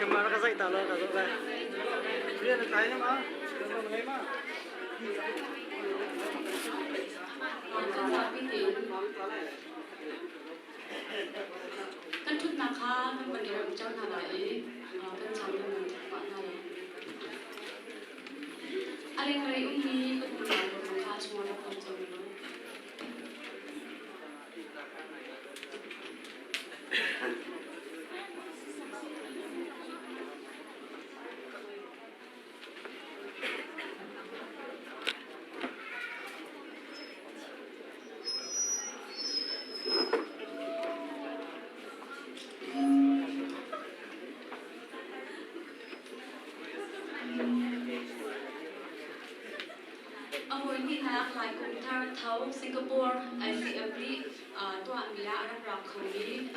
Kamar ka zai ta lo ka zo lai. Rian na tlai na ma? Kan ngei ma? Kan ṭhutnak kha kan van i remter hna lai i kan caan kan van pah hna lai. A lenglei ummi kan unau pawl zong kha chungah rak um cang u. A hawihnihnak Laikung thar tho Singapore ICF nih tuahmi ah a rak rak khomi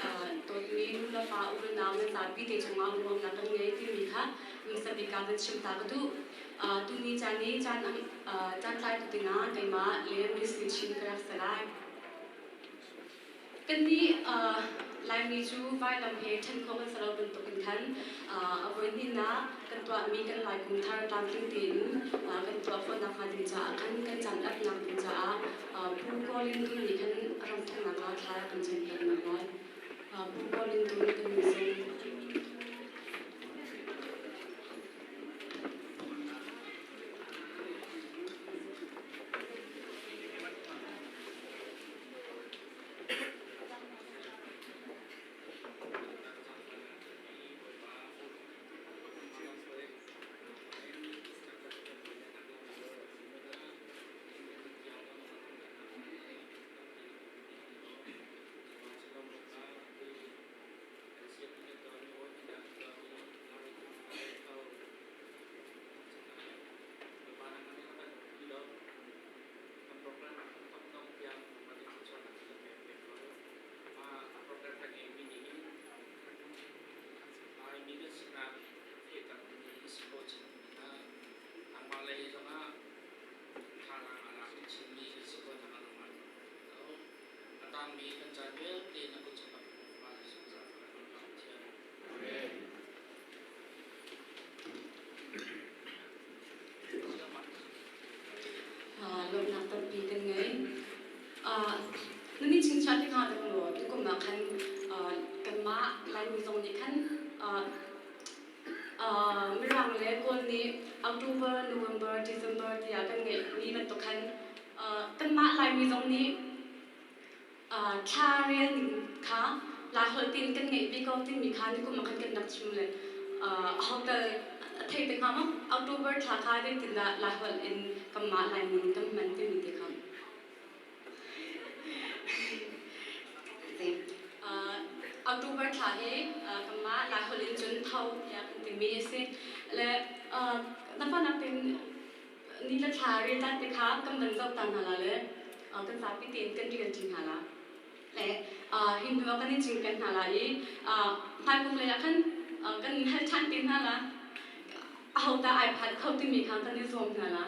dawtmi nulepa u le nau nan zapi te cungah nuamnak kan ngei timi kha hmasa bik ah van chim ta ka duh. Tuni caan i caan caantlaitu dingah keimah le Miss Chin ka rak si lai. Kannih Laimi cu vailam he ṭhen khawh kan si lo bantukin khan a voihnihnak kan tuahmi kan Lai kum thar tlamtling tein kan tuah khawh nakhnga ding caah khan kan caan apnak ding caah Pu Kawlin Dun nih khan ram thawknak ah thla kan campiak hna lai. Pu Kawlin Dun kan min sung. Lawmhnak tampi kan ngei. Nan i chingchiah ti hnga dek maw? Tukum ah khan kanmah Laimi zong nih khan Mirang le Kawl nih October, November, December tiah kan ngeihmi bantuk khan kanmah Laimi zong nih thla rel ning kha Laiholh tiin kan ngeih ve ko timi kha nikum ah khan kan rak chim le hotel a thei te hnga maw? October thla kha zeitindah Laiholh in kanmah Laimi nih kan hman timi te kha. October thla hi kanmah Laiholh in cun tho tiah kan timi a si. Le na fanak tein ni le thla rel dan te kha kan van zoh ta hna la le kan zapi tein kan rian ṭi hna la. Le hi hnu ah kan i cinken hna la i hmaikum lei ah khan kan hal ṭhan te hna la. Ahodah ai phan kho timi kha kan i zuam hna la.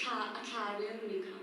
A thla relmi kha.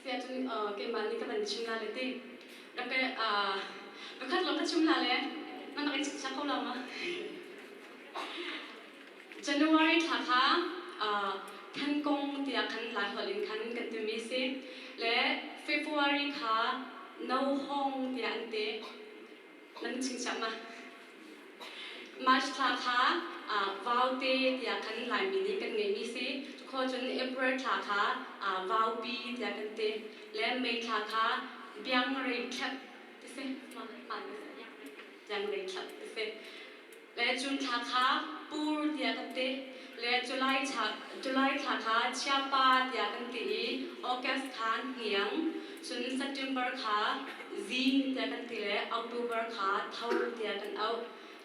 Asiah cun keimah nih ka van chim la le ti. Rak ka pakhat lawng ka chim la le nan rak i chikchak ko la ma? January thla kha Thankong tiah khan Laiholh in khan kan timi si. Le February kha No Hong tiah an ti. Nan chingchiah ma? March thla kha Vaute tiah khan Laimi nih kan ngeihmi si. Cukhua cun April thla kha Vaupi tiah kan ti. Le May thla kha Biangrei thlep ti si. Biangrei thlep ti si. Le June thla kha Pur tiah kan ti. Le July thla, July thla kha Chiapa tiah kan ti i August kha Hniang, cun September kha Zing tiah kan ti le October kha Tho tiah kan auh.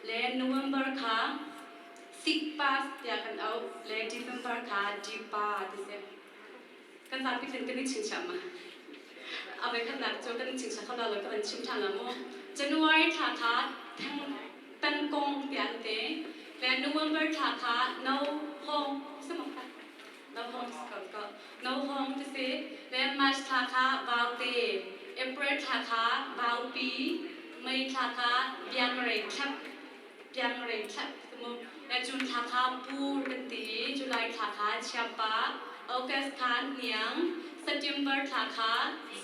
Le November kha Sikpas tiah kan auh. Le December kha Dipa ti si. Kan zapi tling kan i chingchiah ma? A voikhatnak cu kan i chingchiah kho lo ka van chim ṭhan la mu. January thla kha theng tangkong tiah an ti. Le November thla kha no hong si maw kha? No hong si ko ko. No hong ti si. Le March thla kha vaute. April thla kha vaupi. May thla kha biangrei thlap. Biangrei thlap ti mu. Le June thla kha pur kan ti i July thla kha chiapa. August kha hniang. September thla kha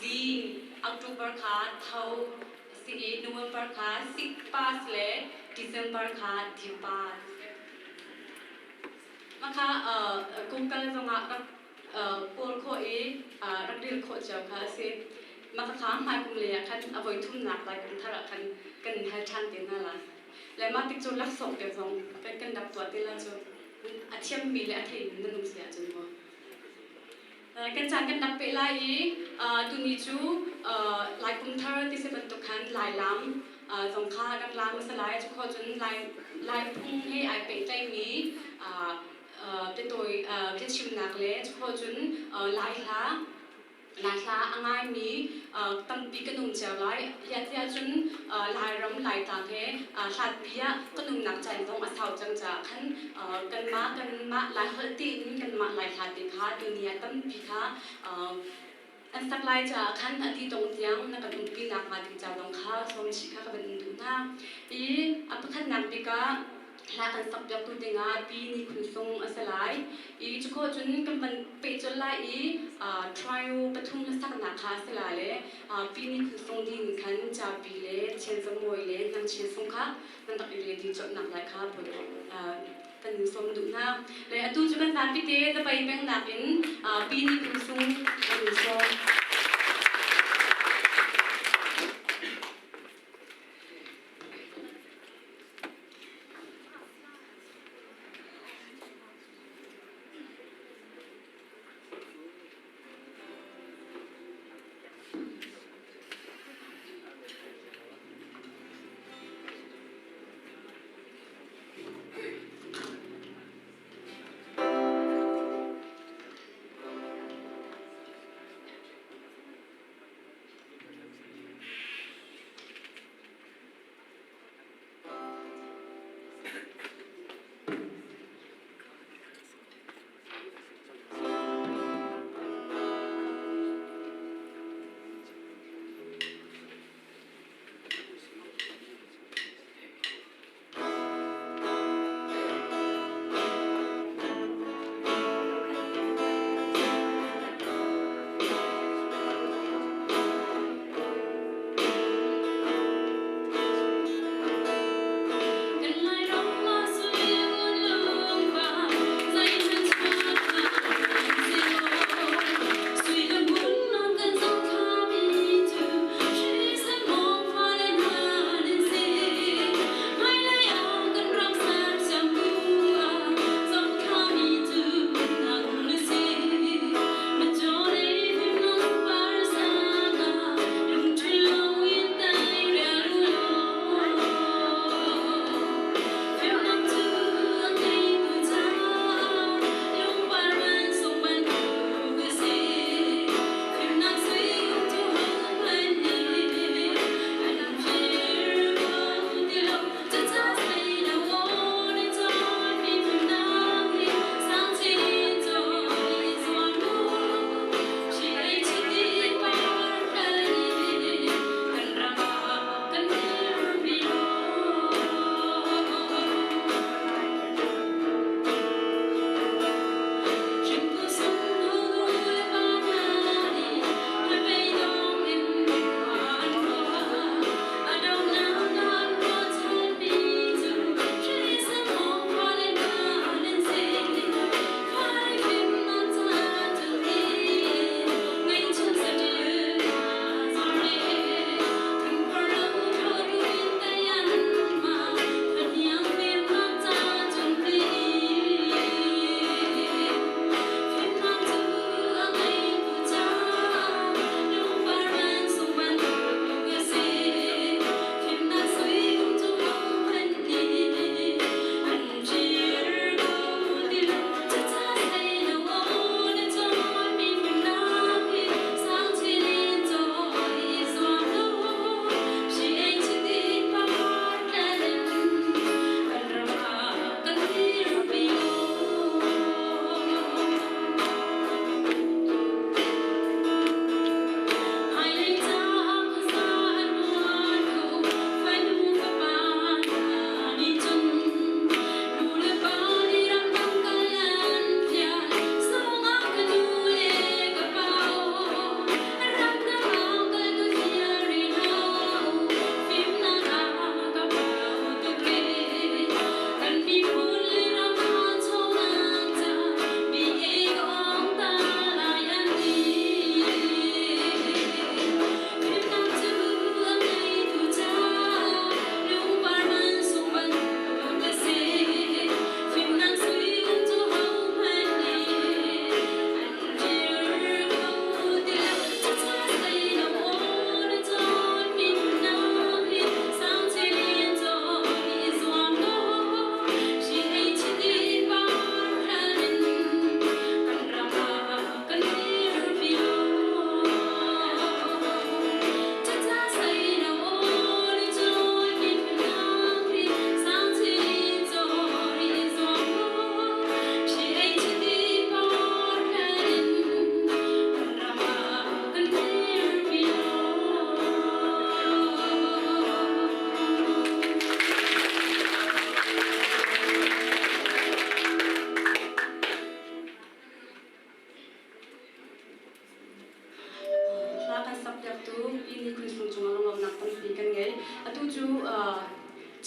zing. October kha tho a si i November kha sikpas le December kha dipa ti si. Mah kha Google zongah rak kawl khawh i rak rel khawh cio kha a si. Mah kha hmaikum lei ah khan a voi thumnak lai kum thar ah khan kan in hal ṭhan te hna lai. Le mah tik cu laksawng te zong kan rak tuah te lai cu a thiammi le a theimi nan um si ahcun maw. Kan caan kan rak peh lai i tuni cu Lai kum thar ti si bantuk khan Lai lam zong kha rak lam a si lai. Cu khawh cun Lai phung he ai pehtlaimi biatawi biachimnak le cu khawh cun Lai hla Lai hla a ngaimi tampi kan um cio lai. Tiah cun Lairam Laitlang he hlatpi ah kan umnak caan zong a sau cang caah khan kanmah kanmah Laiholh tein kanmah Lai hla te kha tuni ah tampi kha an sak lai caah khan a ti dong tiang na kan umpi nakhnga ding ca zong kha sawm chih kha ka van in duh hna. I a pakhatnak bik ah hla kan sakpiaktu dingah Pi Ni Khun Sung a si lai. I cukhawh cun kan van peh colh lai i trio pathum hlasaknak kha a si lai le Pi Ni Khun Sung din khan Capi le Chian Za Mawi le Nang Chian Sung kha nan rak i ready colhnak lai kha kan in sawm duh hna. Le atu cu kan zapi te zapai pengnak in Pi Ni Khun Sung kan in sawm.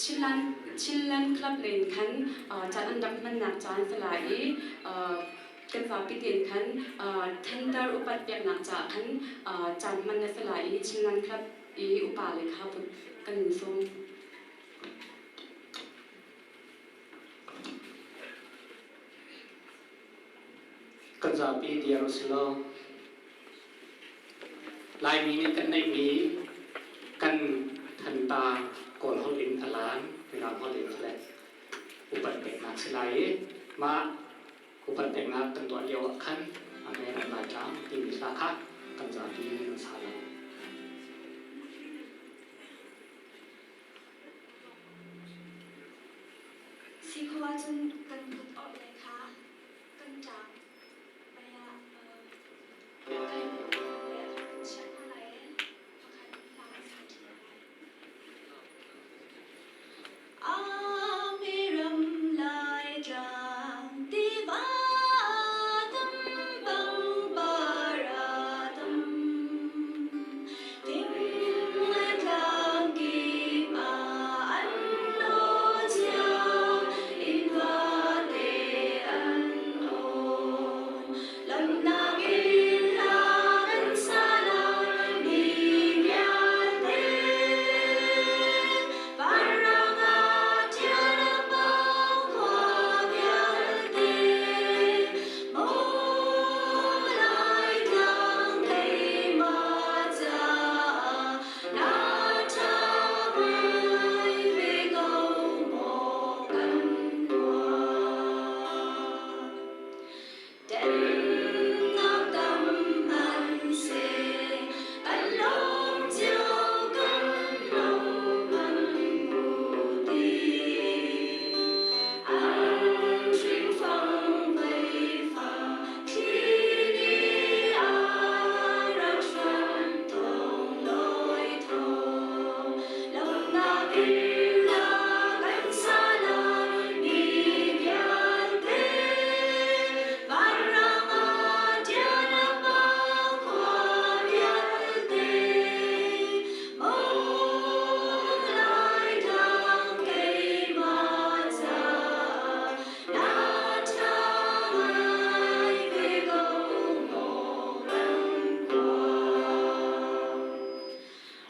Chinland Chinland Club len khan caan an rak hmannak caan si lai i kan zapi tein khan thantar upat peknak caah khan caan hman a si lai i Chinland Club i upa le kha kan in sawm. Kan zapi dir usilaw Laimi nih kan neihmi kan thantar Kawl holh in a lan, Mirang holh in le upat peknak si lai i mah upat peknak kan tuah lio ah khan Amen an Laitlang timi hla kha kan zapi in kan sa lai. Si kho ahcun kan kut orhlei kha kan ṭang mei ah kan chiah hna lai i pakhat hla kan sa ṭi lai. Amiram Laitlang tiva tam pangpar a tam. Thingtlang kip ah an lo cio, inn vate an um. Lawmhnak in hla kan sa lai mi vialte. Vanrang ah ṭial a pang khua vialte. Maw Laitlang keimah caah na ṭha ngai ve ko maw kan khua. Temnak tam hmanhseh kan lawm cio kan lo kan hmu ti. An hringfang meifang thli nih a rak hran thawng lawi thawng. Lawmhnak in la kan sa lai mi vialte. Vanrang ah ṭial a pang khua vialte. Maw Laitlang keimah caah na ṭha ngai ve ko maw kan khua.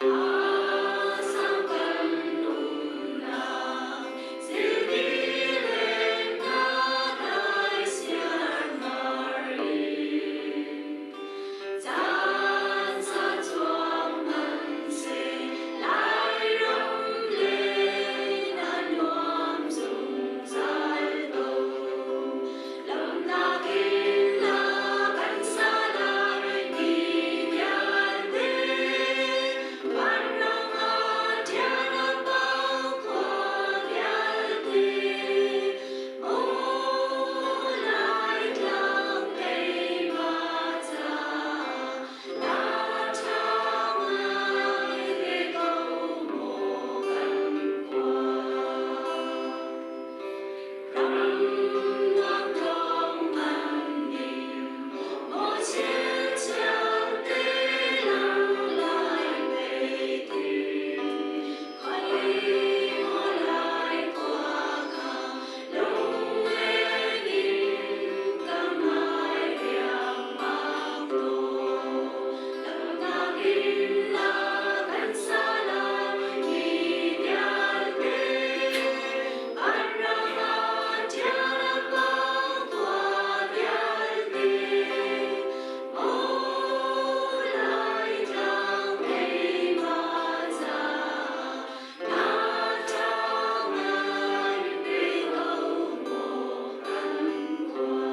A sang kan umnak zildi le na dai siarmar in. Caan sa chuak hmanhseh Lairam le na nuam zungzal ko. Lawmhnak in la kan sa lai mi vialte. Vanrang ah ṭial a pang khua vialte. Maw Laitlang keimah caah na ṭha ngai ve ko maw kan khua. Ramnak thawng hmanning maw chianchiang te lang lai mei ti. Khoi maw lai khua kha lunglen in ka ngai riangmang tawn. Lamnak in la kan sa lai mi vialte. Vanrang ah ṭial a pang khua vialte. Maw Laitlang keimah caah na ṭha ngai ve ko maw kan khua.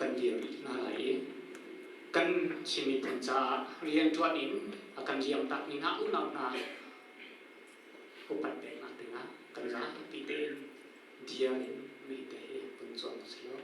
Kan dir hna lai i kan Chin miphun caah rianṭuan in a kan riamtakmi hna unau hna upat peknak dingah kan zapi tein dir in mi te hi vun cuang usih law.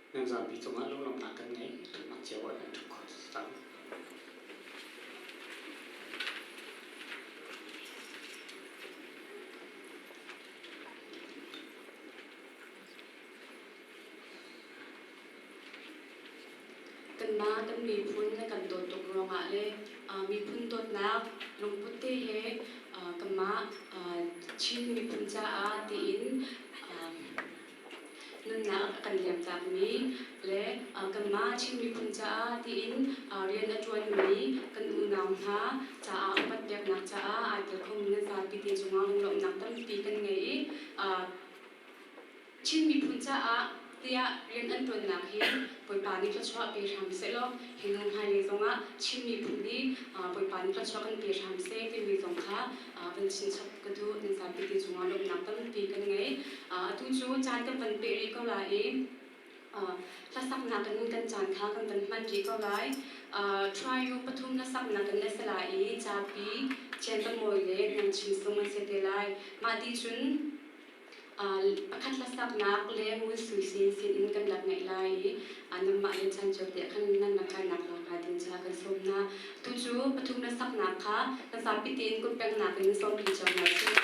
Nan zapi cungah lunglawmhnak kan ngei. Ṭhatnak cio ah nan ṭhu kho cang. Kanmah kan miphun na kan dawt tuk ruangah le miphun dawtnak lungput te he kanmah Chin miphun caah tiin nunnak a kan liamtakmi le kanmah Chin miphun caah tiin rian a ṭuanmi kan unau hna caah upat peknak caah ai tel khomi nan zapi te cungah lunglawmhnak tampi kan ngei i Chin miphun caah tiah rian an ṭuannak hi Bawipa nih thluachuah pe hram sehlaw hi hnu hmailei zongah Chin miphun nih Bawipa nih thluachuah kan pe hram seh timi zong kha van chinchap ka duh. Nan zapi te cungah lawmhnak tampi kan ngei. Atu cu caan kan van peh rih ko lai i hlasaknak in kan caan kha kan van hman rih ko lai. Try u pathum hlasaknak in a si lai i capi Ciantamuai le Nang Chin Sung an si te lai. Mah ti cun Pakhat hlasaknak le ngun sui sin sin in kan rak ngeih lai i nanmah le chan cio te khan nan rak kainak lak ah ding ca kan sawm hna. Tu cu pathum hlasaknak kha kan zapi tein kut pengnak in sawm pi cio hna sih.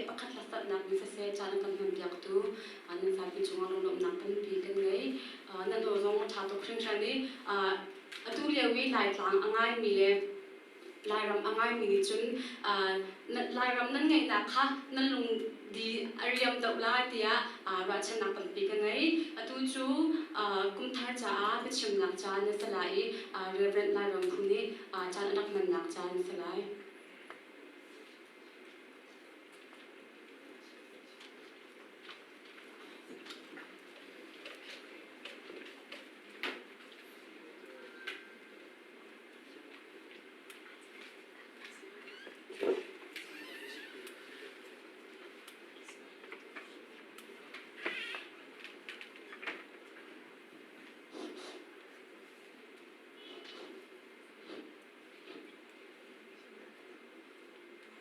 pakhat hlasatnak in siseh caan a kan hmanpiaktu nan zapi cungah lunglawmhnak tampi kan ngei. Nan aw zong a ṭha tuk hringhran i atu lio i Laitlang a ngaimi le Lairam a ngaimi nih cun Lairam nan ngeihnak kha nan lung di a riam deuh lai tiah ruahchannak tampi ka ngei. Atu cu kumthar caah biachimnak caan na si lai i Reverend Lairam Phu nih caan a rak hmannak caan a si lai.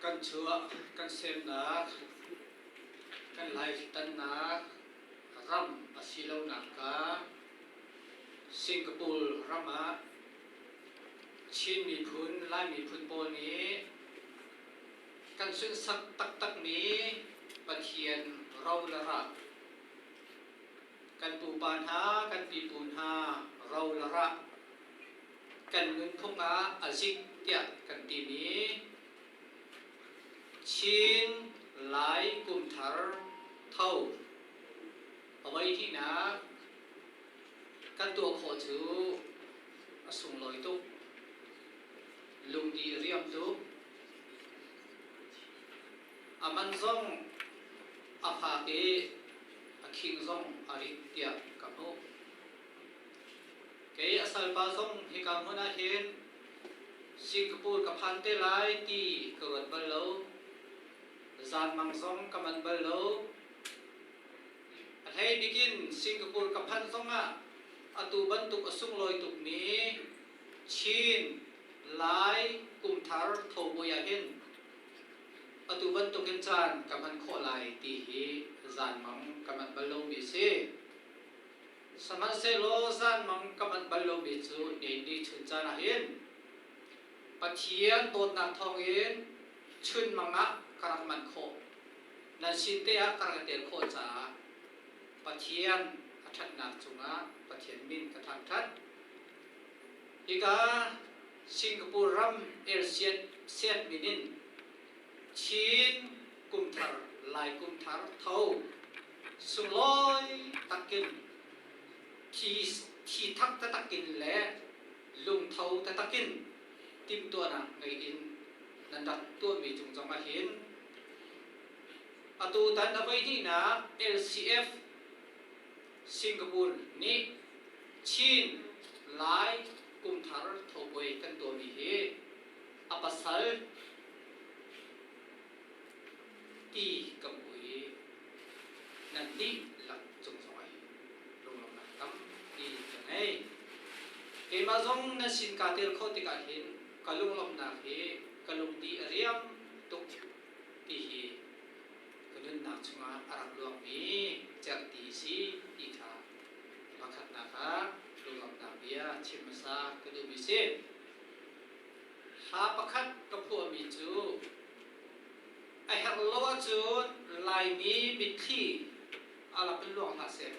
Kan chuah, kan semnak, kan laitannak ram a si lonak ka Singapore ram ah Chin miphun, Lai miphun pawl nih kan sunhsak taktakmi Pathian ro le rah, kan pupa hna, kan pipu hna ro le rah, kan nunphung ah a zik tiah kan timi Chin Lai Kumthar Tho a voihnihnak kan tuah khawh cu a sunglawi tuk. Lungdi a riam tuk. A man zong a fak i a khing zong a rit tiah ka hmuh. Kei a salpa zong hika hmun ah hin Singapore ka phan te lai ti ka ruat bal lo. Zanmang zong ka manh bal lo. A hlei bik in Singapore ka phanh zongah atu bantuk a sunglawi tukmi Chin, Lai kumthar thobawi ah hin atu bantukin caan ka hman khawh lai ti hi zanmang ka manh bal lomi a si. Sihmanhsehlaw zanmang ka manh bal lomi cu ni chun caan ah hin Pathian dawtnak thawngin chunmang ah ka rak manh khawh. Nan sin te ah ka rak i tel khawh caah Pathian a ṭhatnak cungah Pathian min ka thangṭhat. Hika Singapore ram Airsiat siat min in Chin kumthar Lai kumthar tho sunglawi takin thi thi thak taktak in le lungtho taktak in timhtuahnak ngei in nan rak tuahmi cung zong ah hin atutan a voihnihnak LCF Singapore nih Chin Lai kumthar thopuai kan tuahmi hi a pasal ti ka hmu i nan dihlak cung zongah hin lunglawmhnak tampi ka ngei. Keimah zong nan sin kaa tel khawh tikah hin ka lunglawmhnak hi ka lungdi a riam tuk ti hi ka nunnak chungah a rak luangmi cerhti si ti kha pakhatnak ah lunglawmhnak bia chim hmasa ka duhmi si. Hla pakhat ka phuahmi cu a herh lo ahcun Laimi mitthli a lak in luang hlah seh.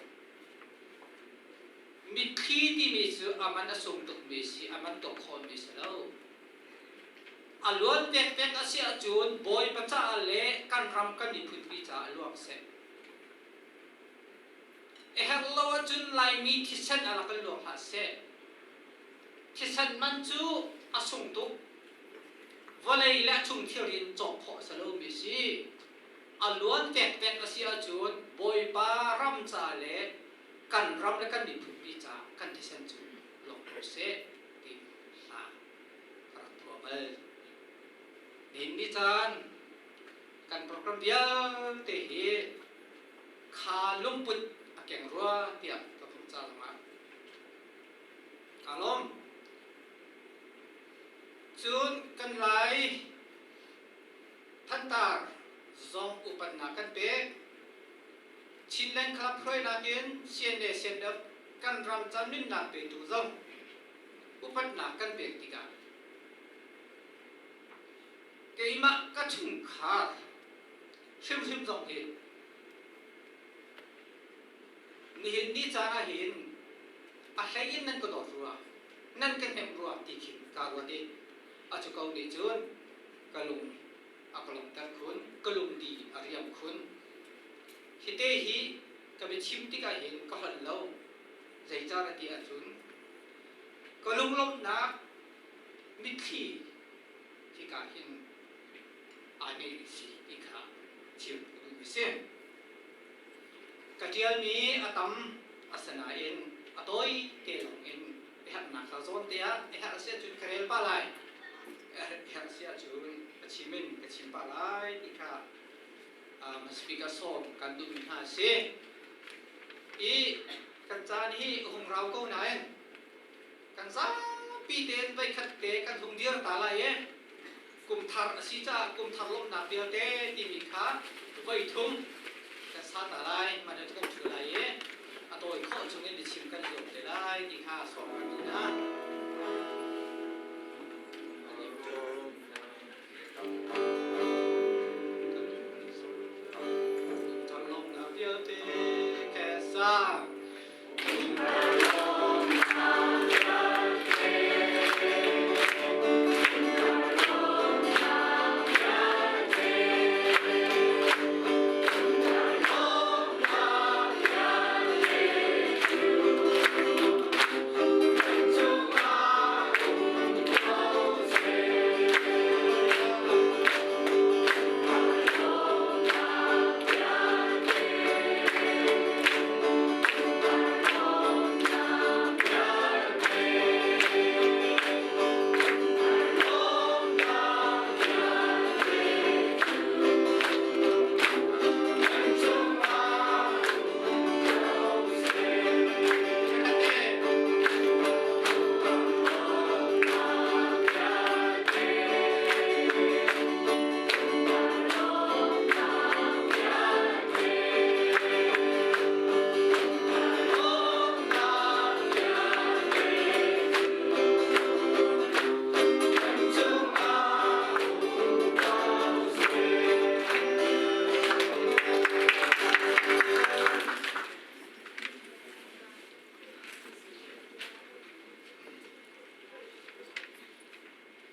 Mitthli timi cu a man a sung tukmi si, a man tuk khawhmi si lo. A luan pekpek a si ahcun Bawipa caah le kan ram kan miphunpi caah luang seh. A herh lo ahcun Laimi thisen a rak in luang hlah seh. Thisen man cu a sung tuk. Vawlei le a chung thilri in cawk khawh a si lomi a si. A luan vekvek a si ahcun Bawipa ram ca le kan ram le kan miphunpi ca kan thisen cu lawng ko seh ti hla ka rak tuah bal. Nihin ni caan kan program vialte hi kha lungput a keng rua tiah ka hmuh ca zongah Kaa lawm. Cun kan Lai thantar zong upatnak kan pek. Chinland Club hruainak in CNA CNF kan ram ca nunnak petu zong upatnak kan pek tikah keimah ka chungkhar Hrimhrim zong hi nihin ni caan ah hin a hlei in nan ka dawt rua, nan ka hnemh rua ti khin kaa ruat i a cu ko nih cun ka lung a ka lawmhter khun, ka lungdi a riam khun. Hite hi ka biachim tikah hin ka holh lo. Zeicah ti ahcun ka lunglawmhnak mitthli hika hin aa ngeihmi si ti kha chim ka duhmi si. Ka ṭialmi a tam asinain a tawi te lawng in a herhnak kha zawn te ah a herh a si ahcun ka rel pah lai. A herh a si ahcun ka chim in ka chim pah lai ti kha speaker sawm kan duhmi hna a si. I kan caan hi a hung rau ko nain kan zapi tein voikhat te kan hung dir ta lai i kum thar a si caah kum thar lawmhnak vialte timi kha voi thum kan sa ta lai man kan ṭhu lai i a tawi khawh chungin biachim kan zuam te lai ti kha sawm kan duh hna. Kum thar lawmhnak vialte ke sa.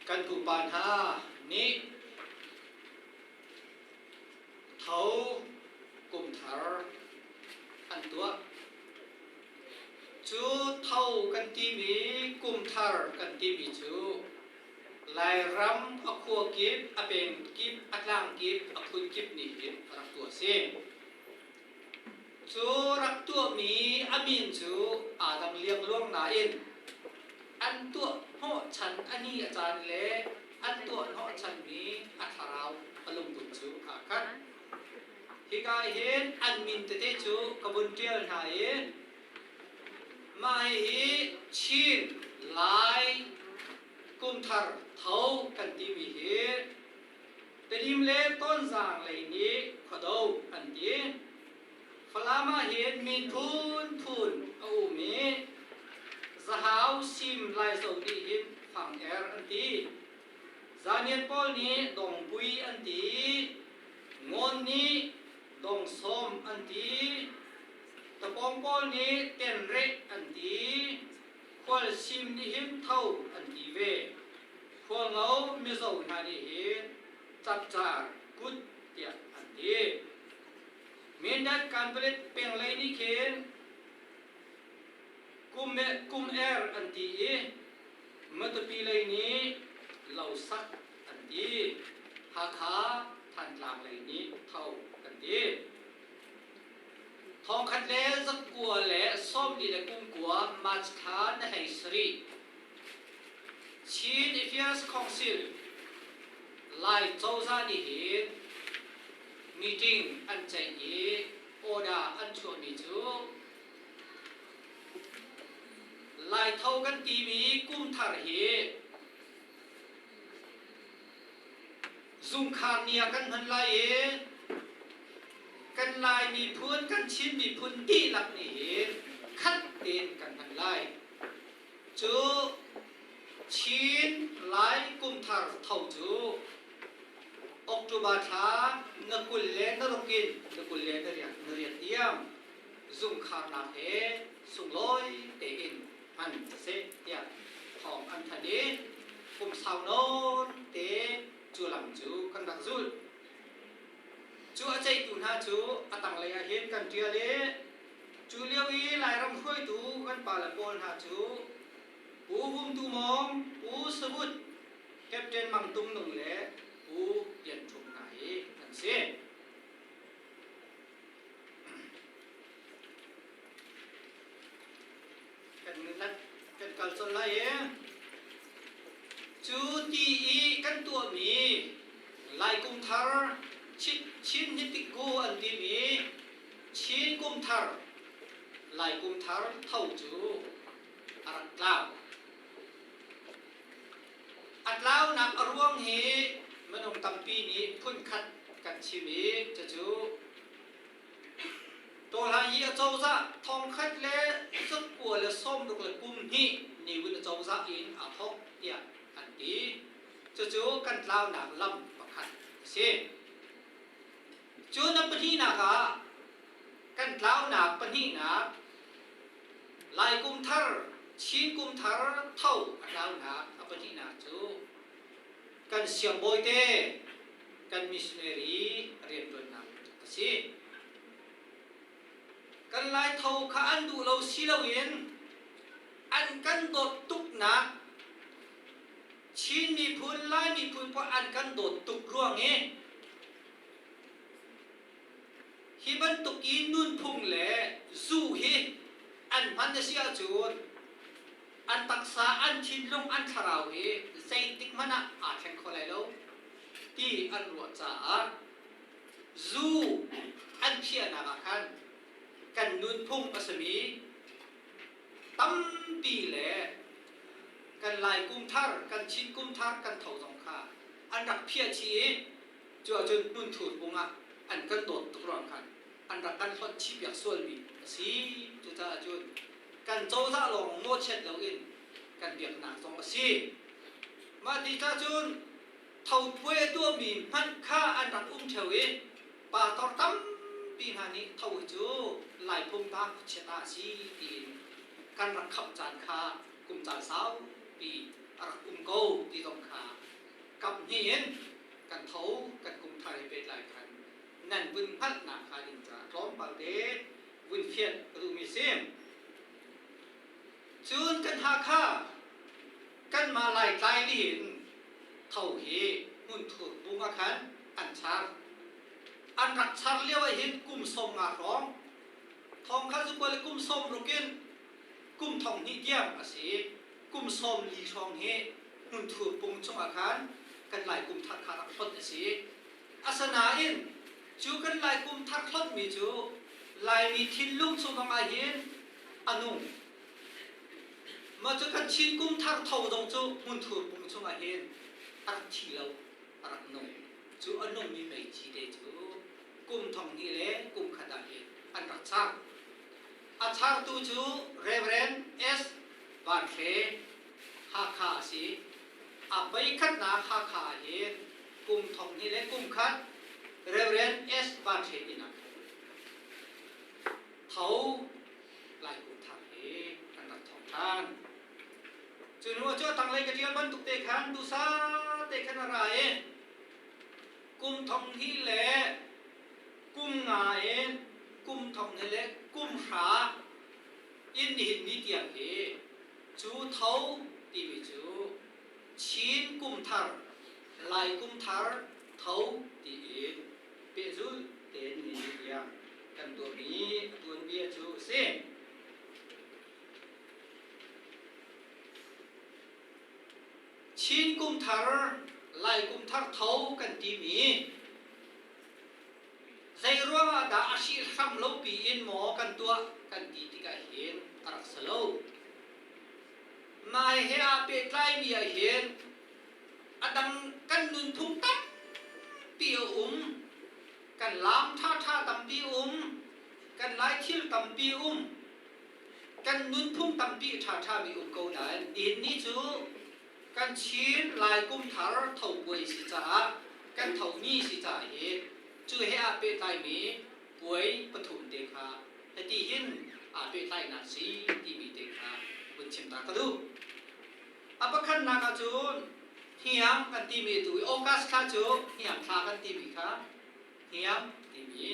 Kan pupa hna nih tho kum thar an tuah. Cu tho kan timi kum thar kan timi cu Lairam a khua kip, a peng kip, a tlang kip, a phun kip nih hin a rak tuah a si. Cu rak tuahmi a min cu aa dang liangluang nain an tuah hnawhchan a ni a caan le an tuah hnawhchanmi a thlarau a lungput cu aa khat. Hika hin an min tete cu ka vun ṭial hna i mah hihi Chin, Lai, Kumthar, Tho kan timi hi Tedim le Tonzang lei nih khuado an ti. Falam ah hin mi phunphun a um i Zahau Sim Laizo nih hin Fang-er an ti. Zanian pawl nih Dongpui an ti. Ngawn nih Dongsawm an ti. Tapawng pawl nih Tenreh an ti. Khualsim nih hin Tho an ti ve. Khualngo Mizo hna nih hin Chapchar Kut tiah an ti. Mindat Kanpalet penglei nih khin kum, kum er an ti i Matupi lei nih Losak an ti. Hakha Thantlang lei nih Tho an ti. Thongkhat le zakua le sawmli le kumkua March thla na hlei sarih Chin Affairs Council Lai cozah nih hin meeting an ceih i order an chuahmi cu Laitho kan timi kumthar hi zungkhar ni ah kan hman lai i kan Lai miphun kan Chin miphun dihlak nih hin khat tein kan hman lai. Cu Chin Lai kumthar tho cu October thla na 26 in na 28 na riat tiang zungkharnak he sunglawi tein hman a si tiah thawng an thanh i kum sau nawn te cu lam cu kan rak zulh. Cu a ceihtu hna cu a tanglei ah hin kan ṭial i cu lio i Lairam hruaitu kan pale pawl hna cu Pu Vum Tu Mawng, Pu Savut, Captain Mang Tum Nung le Pu Lian Ṭhum hna hi an si. Kan kan kal colh lai i cu ti i kan tuahmi Lai Kum Thar Chin Hnitikku an timi Chin Kum Thar Lai Kum Thar tho cu a rak tlau. A tlaunak a ruang hi minung tampi nih phunkhat kan chim i cucu Tawhlan hi acozah 1961 ni win acozah in aa thawk tiah an ti. Cucu kan tlaunak lam pakhat a si. Cu na pahnihnak ah kan tlaunak pahnihnak Lai kum thar, Chin kum thar tho a tlaunak a pahnihnak cu kan siangbawi te kan missionary rianṭuannak a si. Kan Lai tho kha an duh lo si loin an kan dawt tuknak Chin miphun, Lai miphun pawl an kan dawt tuk ruang i hi bantuk i nunphung le zu hi an hman a si ahcun an taksa, an thinlung, an thlarau hi zeitik hmanh ah aa thleng kho lai lo ti an ruah caah zu an phiahnak ah khan kan nunphung a simi tampi le kan Lai kum thar, kan Chin kum thar kan tho zong kha an rak phiah chih i cu ahcun hmunthur pung ah an kan dawt tuk ruang khan an rak kan hlonh chih piak sualmi a si. Cucaah cun kan cozah lawng mawhchiat loin kan biaknak zong a si. Mah ti cah cun tho puai a tuahmi hmanh kha an rak um ṭheo i pastor tampi hna nih tho hi cu Laiphung ta khuachiat ah a si tiin kan rak khamh caan kha kum caan saupi a rak um ko ti zong kha kap hnih in kan tho kan kum thar he pehtlai khan nan vun hngalhnak hnga ding caah tlawmpal te vun fianh ka duhmi si. Cun kan Hakha kanmah Laitlai nih hin tho hi hmunthur bung ah khan an char. An rak char lio ah hin kum 50 hrawng thong kha cu kual kum 60 in kum 2000 tiang a si. Kum 40 hrawng hi hmunthur pung chungah khan kan Lai kum thar kha rak hlonh a si. Asinain cu kan Lai kum thar hlonhmi cu Laimi thinlung chung ah hin a nung. Mah cu kan Chin kum thar tho zong cu hmunthur pung chungah hin a rak thi lo, a rak nung. Cu a nungmi meici te cu kum 2000 le kum khat ah hin an rak char. A chartu cu Reverend S. Van Hre, Hakha a si. A voikhatnak Hakha ah hin kum 2000 le kum khat Reverend S. Van Hre inn ah tho Lai kum thar hi kan rak thawk ṭhan. Cu hnu ah cu a tanglei ka ṭial bantuk te khan duhsah te khan a ra i kum 2000 le kum nga in kum 2000 le kum hra in nihin ni tiang hi cu tho timi cu Chin kum thar, Lai kum thar tho tiin pehzulh tein nihin tiang kan tuahmi a tuanbia cu a si. Chin kum thar, Lai kum thar tho kan timi zei ruangah dah a hrihhram lo piin maw kan tuah kan ti tikah hin a rak si lo. Mah he aa pehtlaimi ah hin a dang kan nunphung tampi a um, kan laam ṭhaṭha tampi a um, kan laithil tampi a um, kan nunphung tampi ṭhaṭhami um ko nain nihin ni cu kan Chin Lai kum thar tho puai si caah. Kan tho ni si ca hi cu he aa pehtlaimi puai pathum te kha hiti hin aa pehtlainak si timi te kha vun chim ta ka duh. A pakhatnak ahcun hniang kan timi tu i August thla cu hniang thla kan timi kha hniang timi.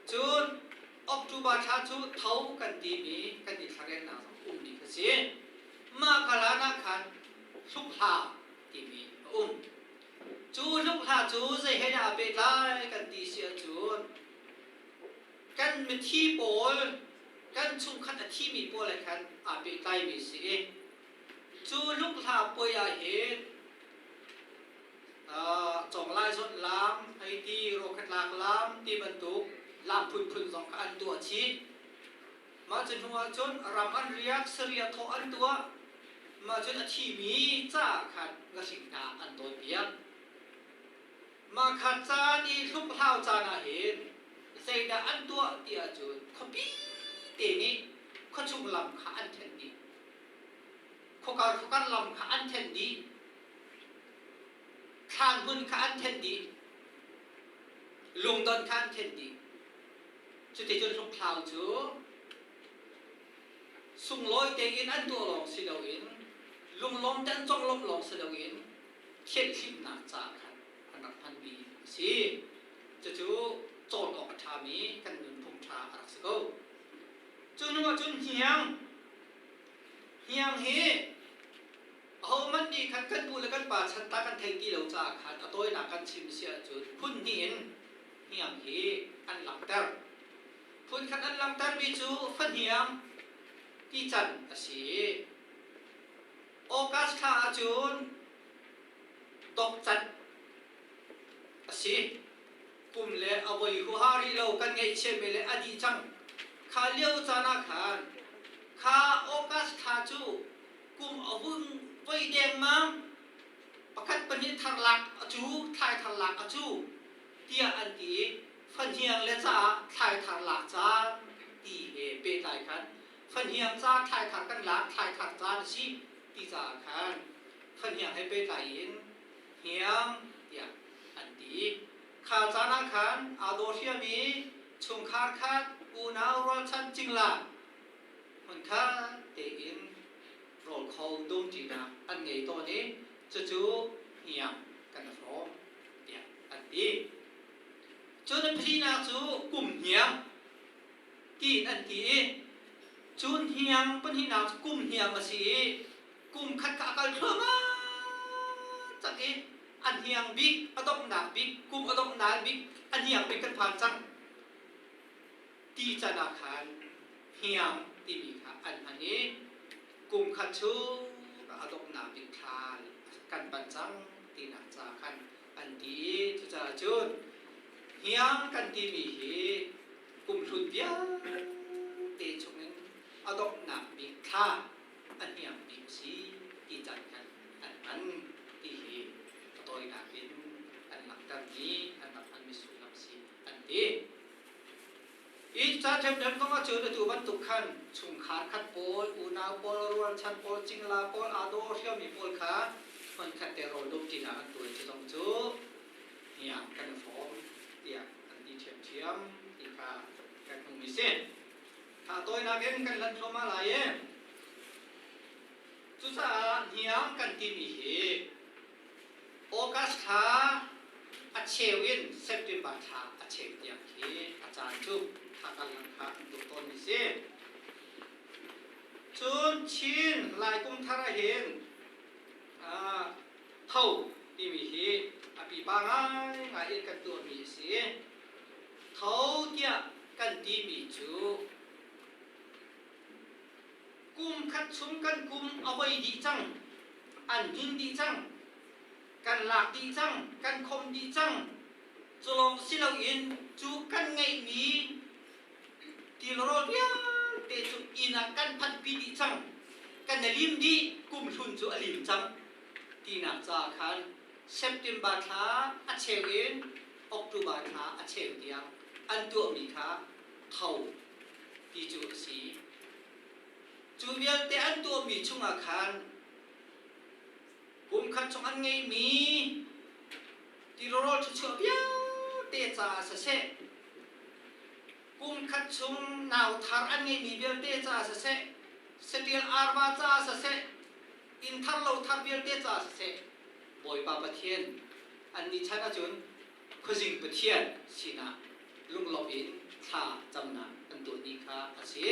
Cun October thla cu tho kan timi kan i thlarelnak zong ummi kha si. Mah kalan ah khan hlukhla timi a um. Cu hlukhla cu zei he dah aa pehtlai kan ti si ahcun kan mithi pawl kan chungkhat a thimi pawl he khan aa pehtlaimi si i cu hlukhla puai ah hin Conglai zawt lam, heiti rawkhatlak lam ti bantuk lam phunphun zong kha an tuah chih. Mah cu hnu ahcun ram an riak, saria thawh an tuah. Mah cun a thimi caah khan ngahring hna an tawnpiak. Mah kha caan i hluphlau caan ah hin zeidah an tuah ti ahcun khuapi te nih khuachung lam kha an thenh dih. Khuakar khuakar lam kha an thenh dih. Thlan hmun kha an thenh dih. Lungdon kha an thenh dih. Cuticun hluphlau cu sunglawi tein an tuah lawng si loin lunglawm te an conglawmh lawng si loin thianhhlimhnak caah khan an rak hmanmi a si. Cucu cawn awk a ṭhami kan nunphung ṭha a rak si ko. Cu hnu ahcun hniang, hniang hi ahohmanh nih khan kan pu le kan pa chan ta kan theih ti lo caah khan a tawinak kan chim si ahcun phun hnih in hniang hi an langhter. Phunkhat an langhtermi cu fahniang ti can a si i August thla ahcun dok can a si. Kum le a voi huaha rih lo kan ngaihchiatmi le a dih cang. Kha lio caan ah khan kha August thla cu kum a hun voi dengmang pakhat pahnih thar lak a cu thlai thar lak a cu tiah an ti i fahniang le caah thlaithar lak caan ti he pehtlai khan fahniang ca thlaithar kan lak thlaithar caan a si ti caah khan fahniang he pehtlai in hniang tiah an ti. Kha caan ah khan aa daw hriami chungkhar khat unau rualchan cingla hmunkhat tein rawl kho dumṭinak an ngei tawn i cucu hniang kan i hrawm tiah an ti. Cun a philinak cu kum hniang tiin an ti i cun hniang pahnihnak cu kum hniang a si i kum khat kha a kal thluahmah cang i a hniang bik a donghnak bik kum a donghnak bik a hniang bik kan phan cang ti can ah khan hniang timi kha an hman i kum khat chung a donghnak bik thla kan panh cang tinak ca khan an ti i cucaah cun hniang kan timi hi kumhlun vialte chungin a donghnak bik thla a hniang bik a si ti caan khan an hman ti hi a tawinak in an langhtermi an rak hmanmi sullam si an ti. Hi ca ṭhemṭhem kong ahcun atu bantuk khan chungkhar khat pawl, unau pawl, rualchan pawl, cingla pawl, aa daw hriami pawl kha hmunkhat te rawl dumṭinak an tuai cu zong cu hniang kan i hrawm tiah an ti ṭhiamṭhiam ti kha kan hmuhmi si. Tha tawinak in kan lan thluahmah lai i cucaah hniang kan timi hi August thla a cheu in September thla a cheu tiang khi a caan cu thla karlak kha an tuah tawnmi si. Cun Chin Lai kum thar ahhin tho timi hi a pipa ngaingai in kan tuahmi a si. Tho tiah kan timi cu kum khat chung kan kum a voi dih cang, an hnin dih cang, kan lak dih cang, kan khom dih cang. Cu lawng si loin cu kan ngeihmi tilrawl vialte cu inn ah kan phanhpi dih cang. Kan i lim dih, kum hlun cu a lim cang tinak caah khan September thla a cheu in October thla a cheu tiang an tuahmi kha tho ti cu a si. Cu vialte an tuahmi chungah khan kum khat chung an ngeihmi Tirawl thluachuah vialte caah siseh, kum khat chung nau thar an ngeihmi vialte caah siseh, saṭil arva caah siseh, inn thar lo thar vialte caah siseh, Bawipa Pathian annih chan ahcun Khuazing Pathian sinah lunglawmh in thla camnak an tuah dih kha a si.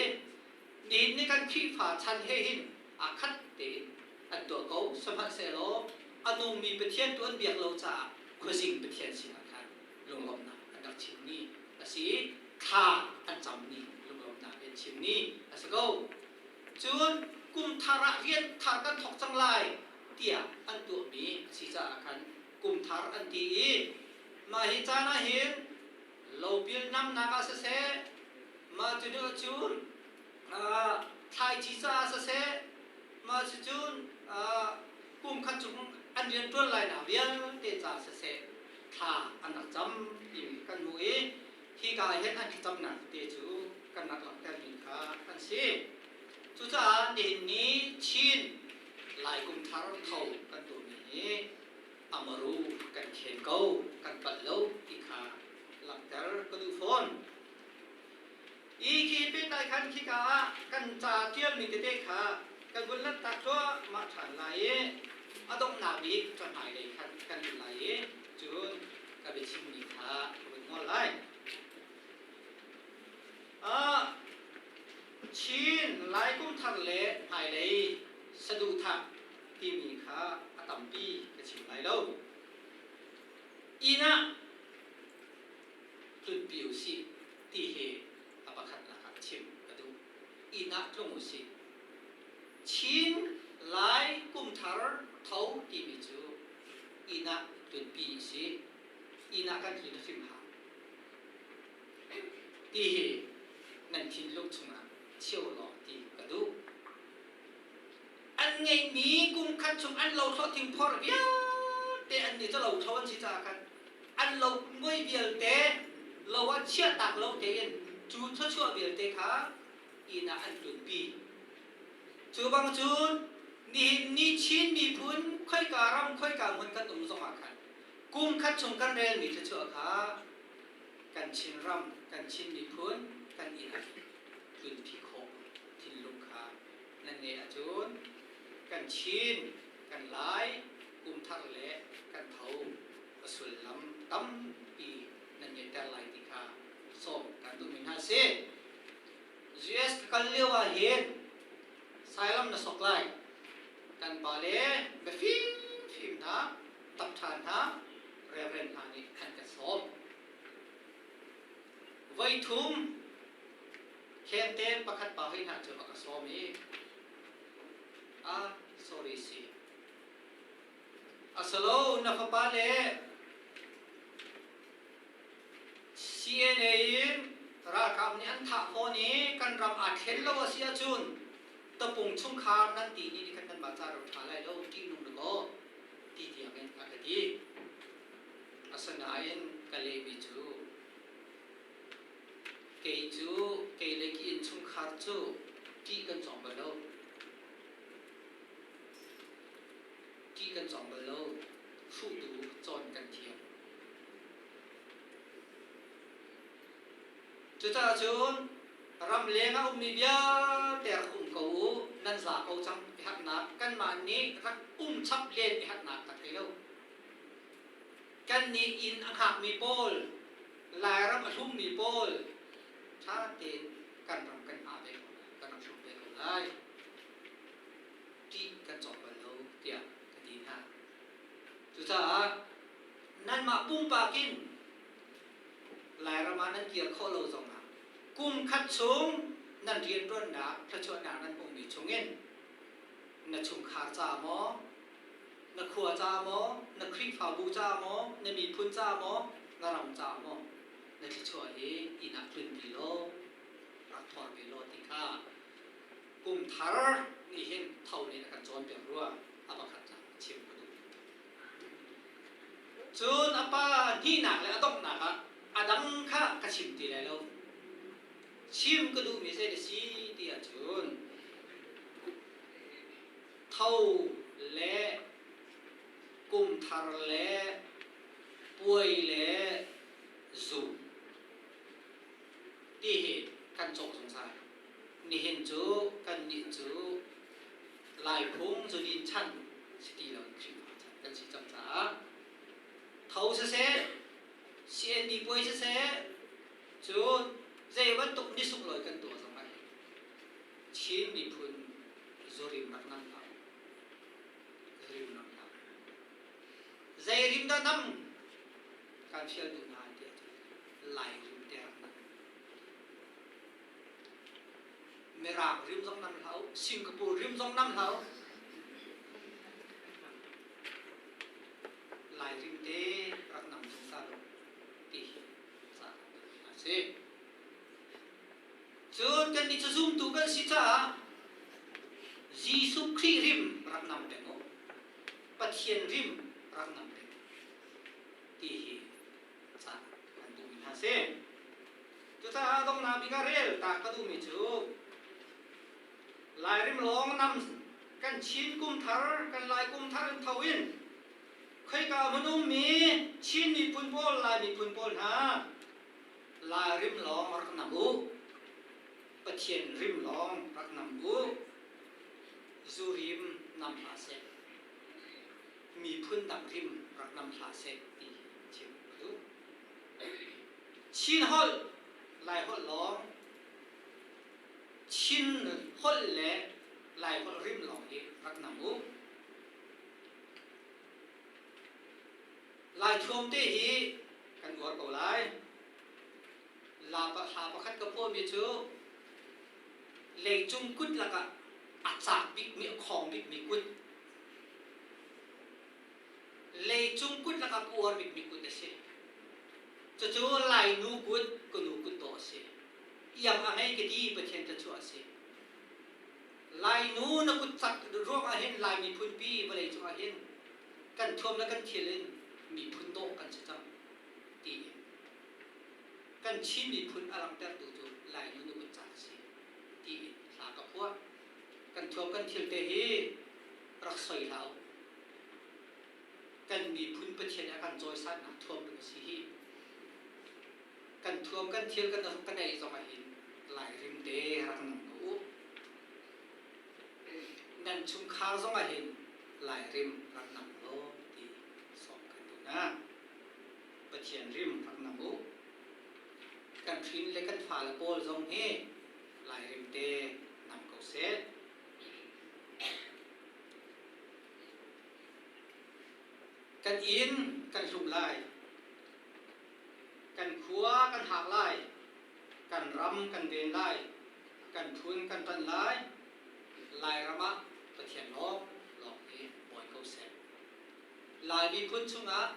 Nihin ni kan Khrihfa chan he hin aa khat tein an tuah ko. Sihmanhsehlaw a nungmi Pathian tu an biak lo caah Khuazing Pathian sinah khan lunglawmhnak an rak chimmi a si i thla an cammi lunglawmhnak an chimmi a si ko. Cun kum thar ah rian thar kan thawk cang lai tiah an tuahmi a si caah khan kum thar an ti i mah hi caan ah hin lopil namnak ah siseh mah cu nu cun thlaici caah siseh mah cucun kum khat chung an rianṭuan lainak vialte caah siseh thla an rak cam timi kan hmuh i hika ah hin an thlacamnak te cu kan rak langhtermi kha an si. Cucaah nihin ni Chin Lai Kum Thar Tho kan tuahmi hi amaru kan khen ko, kan palh lo ti kha langhter ka duh fawn. I khi pehtlai khan khika ah kan ca ṭialmi tete kha kan vun lanhtak thluahmah ṭhan lai i a donghnak bik cahmai lei khan kan lut lai i cun ka biachimmi kha ka vun ngol lai. Chin Lai Kum Thar le hmailei saduhthah timi kha a tampi ka chim lai lo. Inn ah tlunpi u sih ti hi a pakhatnak ah chim ka duh. Inn ah tlung u sih. Chin Lai Kum Thar tho timi cu inn ah tlunpi a si. Inn ah kan tlun hrim hau. Ti hi nan thinlung chungah cheu law ti ka duh. An ngeihmi kum khat chung an lothlo thingphor vialte an nih cu lothlo an si caah khan an lo muai vialte lo ah chiahtak lo tein cu thluachuah vialte kha inn ah an tlunpi. Cu bang cun nihin ni Chin miphun khoika ram khoika hmun kan um zongah khan kum khat chung kan relmi thluachuah kha kan Chinram, kan Chin miphun kan inn ah tlunpi khawh thinlung kha nan ngeih ahcun kan Chin, kan Lai kumthar le kan tho a sullam tampi nan ngeihter lai ti kha sawm kan duhmi hna a si. US ka kal lio ah hin Sailam na sok lai. Kan pa le biafim fim hna, tapṭha hna, reverend hna nih an kan sawm. Voi thum Khengte pakhat pa hoi hna cu a ka sawm i ah sorry si. Asalo na fapa le CNA in ralkap nih an thah fawn i kan ram aa thlen lo a si ahcun tapung chungkhar nan ti ni nih khan nanmah ca ro ṭha lai lo ṭihnung na kaw ti tiang in a ka ti. Asinain ka lehmi cu Kei cu kei le ka innchungkhar cu ṭih kan cawng bal lo. Ṭih kan cawng bal lo. Hruhtu cawn kan thiam. Cucaah cun ramleng ah ummi vialte rak um ko u, nan za ko cang i harnak kanmah nih rak um chap len i harnak ka thei lo. Kannih inn a hngakmi pawl, Lairam a hlummi pawl ṭha tein kan ram kan hngah ve ko lai, kan rak hlum ve ko lai. Ṭih kan cawk bal lo tiah ka ti hna. Cucaah nanmah pumpak in Lairam ah nan kir khawh lo zongah kum khat chung nan rianṭuannak thluachuahnak nan hmuhmi chungin na chungkhar ca maw na khua caah maw, na Khrihfabu caah maw, na miphun caah maw, na ram caah maw na thluachuah hi inn ah tlunpi law rak thawr ve law ti kha kum thar nih hin tho nih a kan cawnpiak rua a pakhatnak chim ka duh. Cun a pa hnihnak le a donghnak ah a dang kha ka chim ti lai lo. Chim ka duhmi zei na si ti ahcun Tho le kum thar le Puai le zu ti hi kan cawk zungzal. Nihin cu kannih cu Laiphung zudin chan si ti lo in Khrihfa chan kan si cang caah tho siseh, CND puai siseh, cun zei bantuk ni sunglawi kan tuah zong ah hin Chin miphun zurim rak nam hlah u. Zurim nam hlah u. Zei rim dah nam kan fial duh hna tiah cun Lai rim te rak nam. Mirang rim zong nam hlah u, Singapore rim zong nam hlah u. Lai rim te rak nam zungzal u ti hi ca a si. Cun kannih cu zumtu kan si caah Jesuh Khrih rim rak nam peng u. Pathian rim rak nam peng u ti hi ca kan duhmi hna si. Cucaah donghnak bik ah rel ta ka duhmi cu Lairim lawng nam kan Chin kum thar, kan Lai kum thar in tho in khoika hmun ummi Chin miphun pawl, Lai miphun pawl hna Lai rim lawng rak nam u. Pathian rim lawng rak nam u. Zu rim nam hlah seh. Miphun dang rim rak nam hlah seh ti chim ka duh. Chin holh, Lai holh lawng Chin holh le Lai holh rim lawng hi rak nam u. Lai thuam te hi kan uar ko lai. La hla pakhat ka phuahmi cu leicung kut lakah a cak bikmi a khawng bikmi kut leicung kut lakah ka uar bikmi kut a si. Cucu Lainu kut, ka nu kut dawh a si. Iang a ngei ka ti Pathian thluachuah a si. Lainu na kut cak ruang ah hin Lai miphun pi vawlei cung ah hin kan thuam le kan thil in miphun dawh kan si cang ti in kan Chin miphun a langhtertu cu Lainu na kut cak a si ti in hla ka phuah. Kan thuam kan thil te hi rak soi hlah u. Kan miphun Pathian a kan cawisannak thuam ding a si hi. Kan thuam kan thil kan kan ei zong ah hin Lairim te rak nang ko u. Nan chungkhar zong ah hin Lairim rak nang law ti sawm kan duh hna. Pathian rim rak nang u. Kan hrin le kan fale pawl zong hi Lairim te nam ko seh. Kan inn kan hlum lai. Kan khua kan hak lai. Kan ram kan ven lai. Kan phun kan ṭanh lai. Lairam ah Pathian lawng lawng hi bawi ko seh. Lai miphun chungah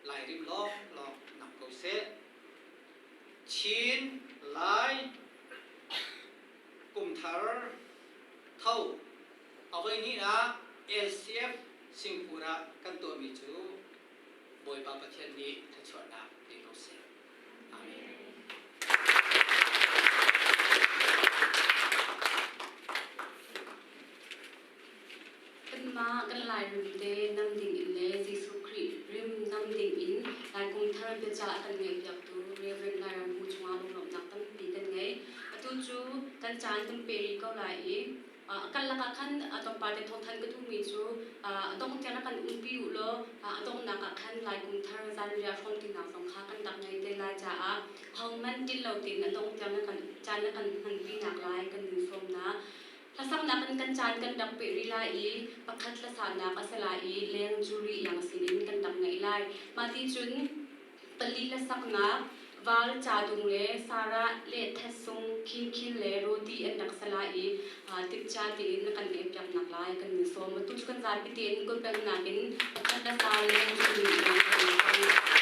Lairim lawng lawng nam ko seh. Chin, Lai, Kumthar, Tho, a voihnihnak LCF Singapore ah kan tuahmi cu Bawipa Pathian nih thluachuahnak pe ko seh. Amen. Kanmah kan Lairam te nam ding in le Jesuh Khrih rim nam ding in Lai kum thar biacah a kan ngeihpiaktu Reverend Lairam Hu cungah lunglawmhnak tampi kan ngei. Atu cu kan caan kan pe rih ko lai i kan lakah khan tlawmpal te thawngthanh ka duhmi cu a dongh tiang rak kan umpi u law a donghnak ah khan Lai kum thar zanriah hrawmtinak zong kha kan rak ngei te lai caah hohmanh til lo tein a dongh tiang na kan caan na kan hmanpi nak lai kan in sawm hna. Hlasaknak in kan caan kan rak peh rih lai i pakhat hlasanak a si lai i leng juri iang sinin kan rak ngeih lai. Mah ti cun pali hlasaknak Val Cadung le Sarah le Thetsung Khin Khin le Roti an rak si lai i timhcia tein kan ngeihpiaknak lai kan in sawm. Atu cu kan zapi tein kutbengnak in pakhat hlasa leng juri iang kan in sawm.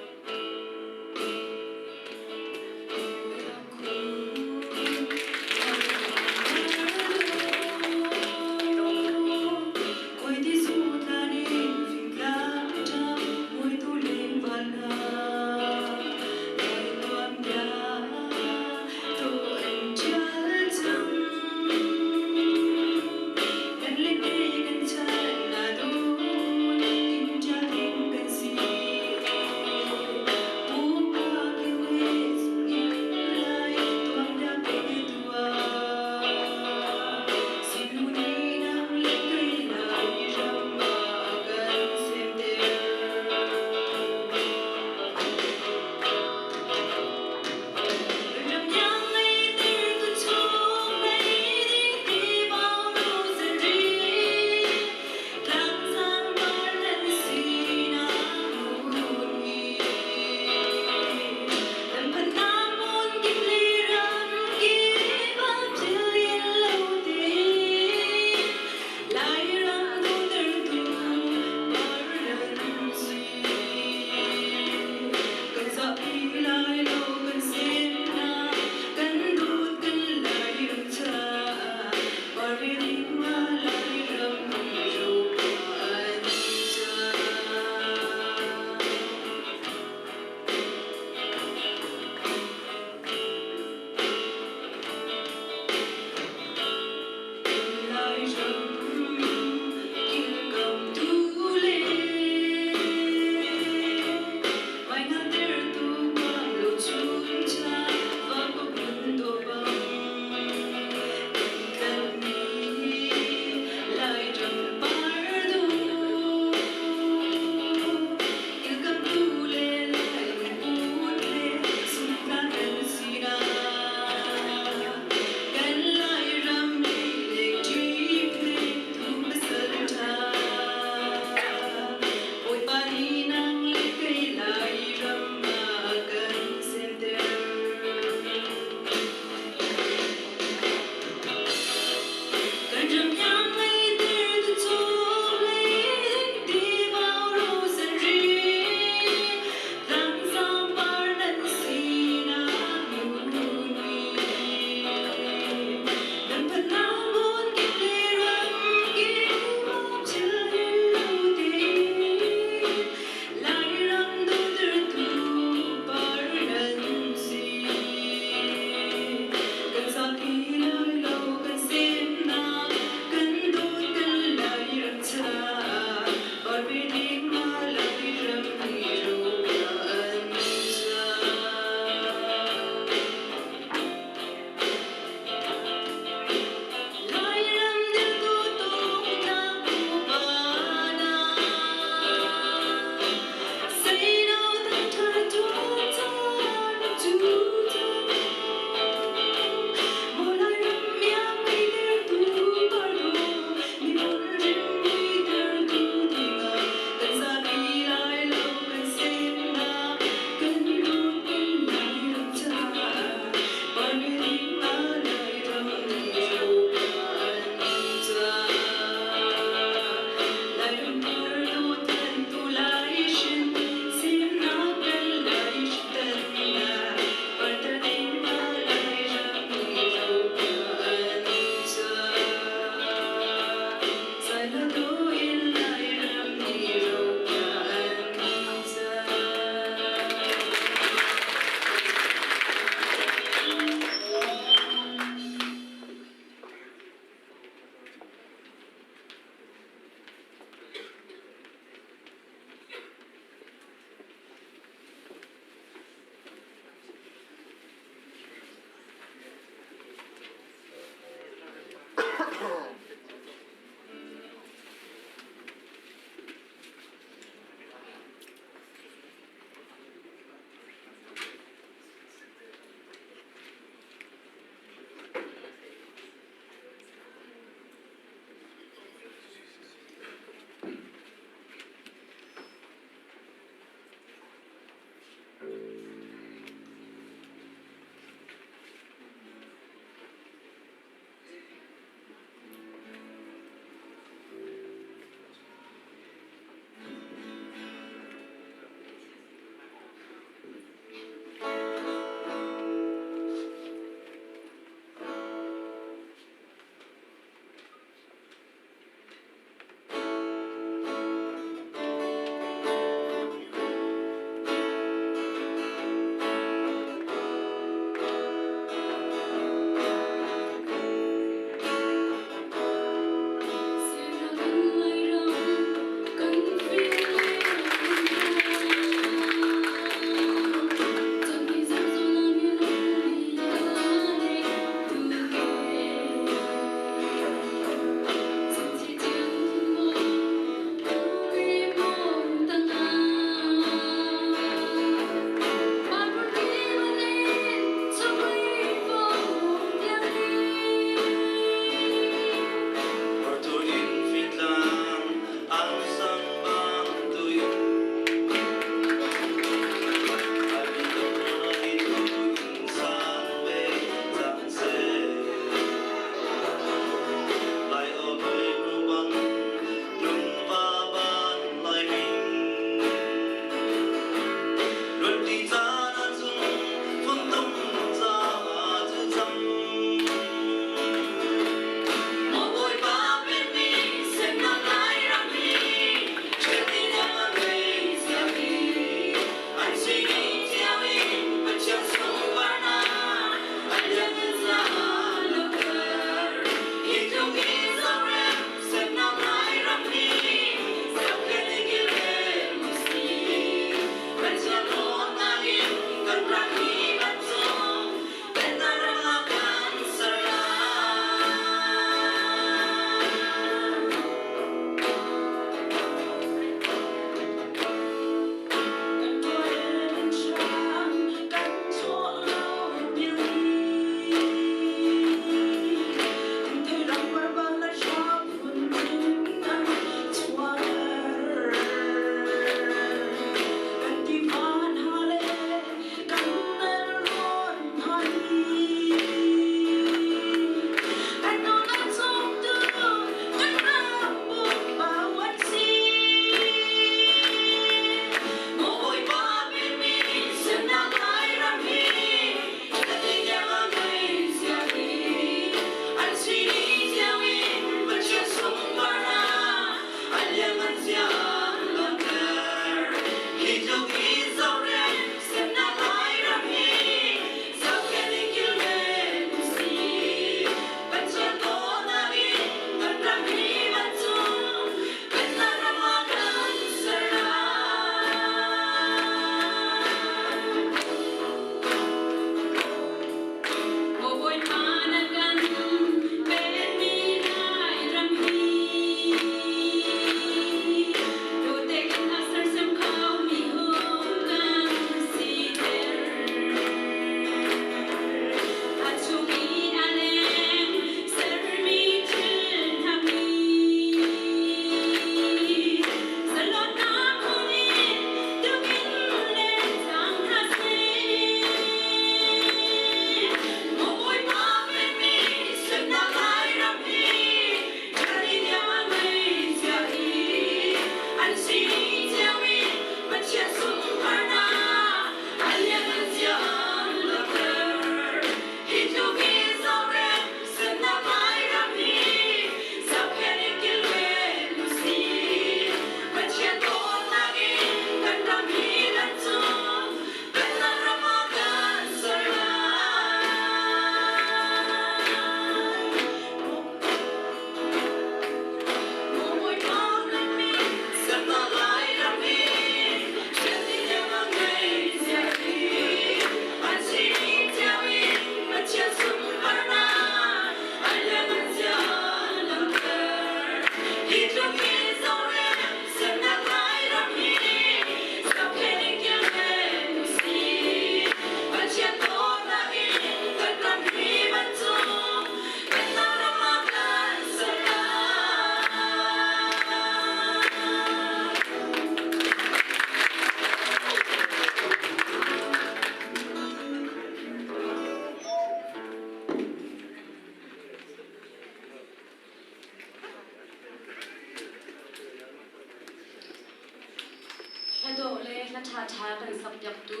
hla ṭhaṭha kan sakpiaktu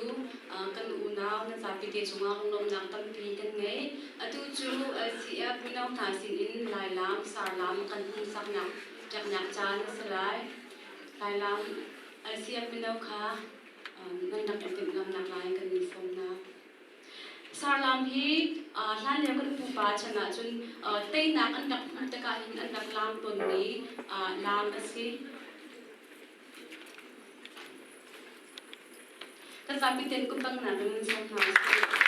kan unau nan zapite cungah lunglawmhnak tampi kan ngei. Atu cu LCF mino hna sinin Lailam, Sarlam kan hun saknak piaknak caan a si lai. Lailam LCF mino kha nan rak i timhlamhnak lai kan in sawm hna. Sarlam hi hlanlio kan pupa chan ahcun teinak an rak hmuh tikah hin an rak laam tawnmi laam a si. Kan zapi ten kuttangnak in sawm hna usih.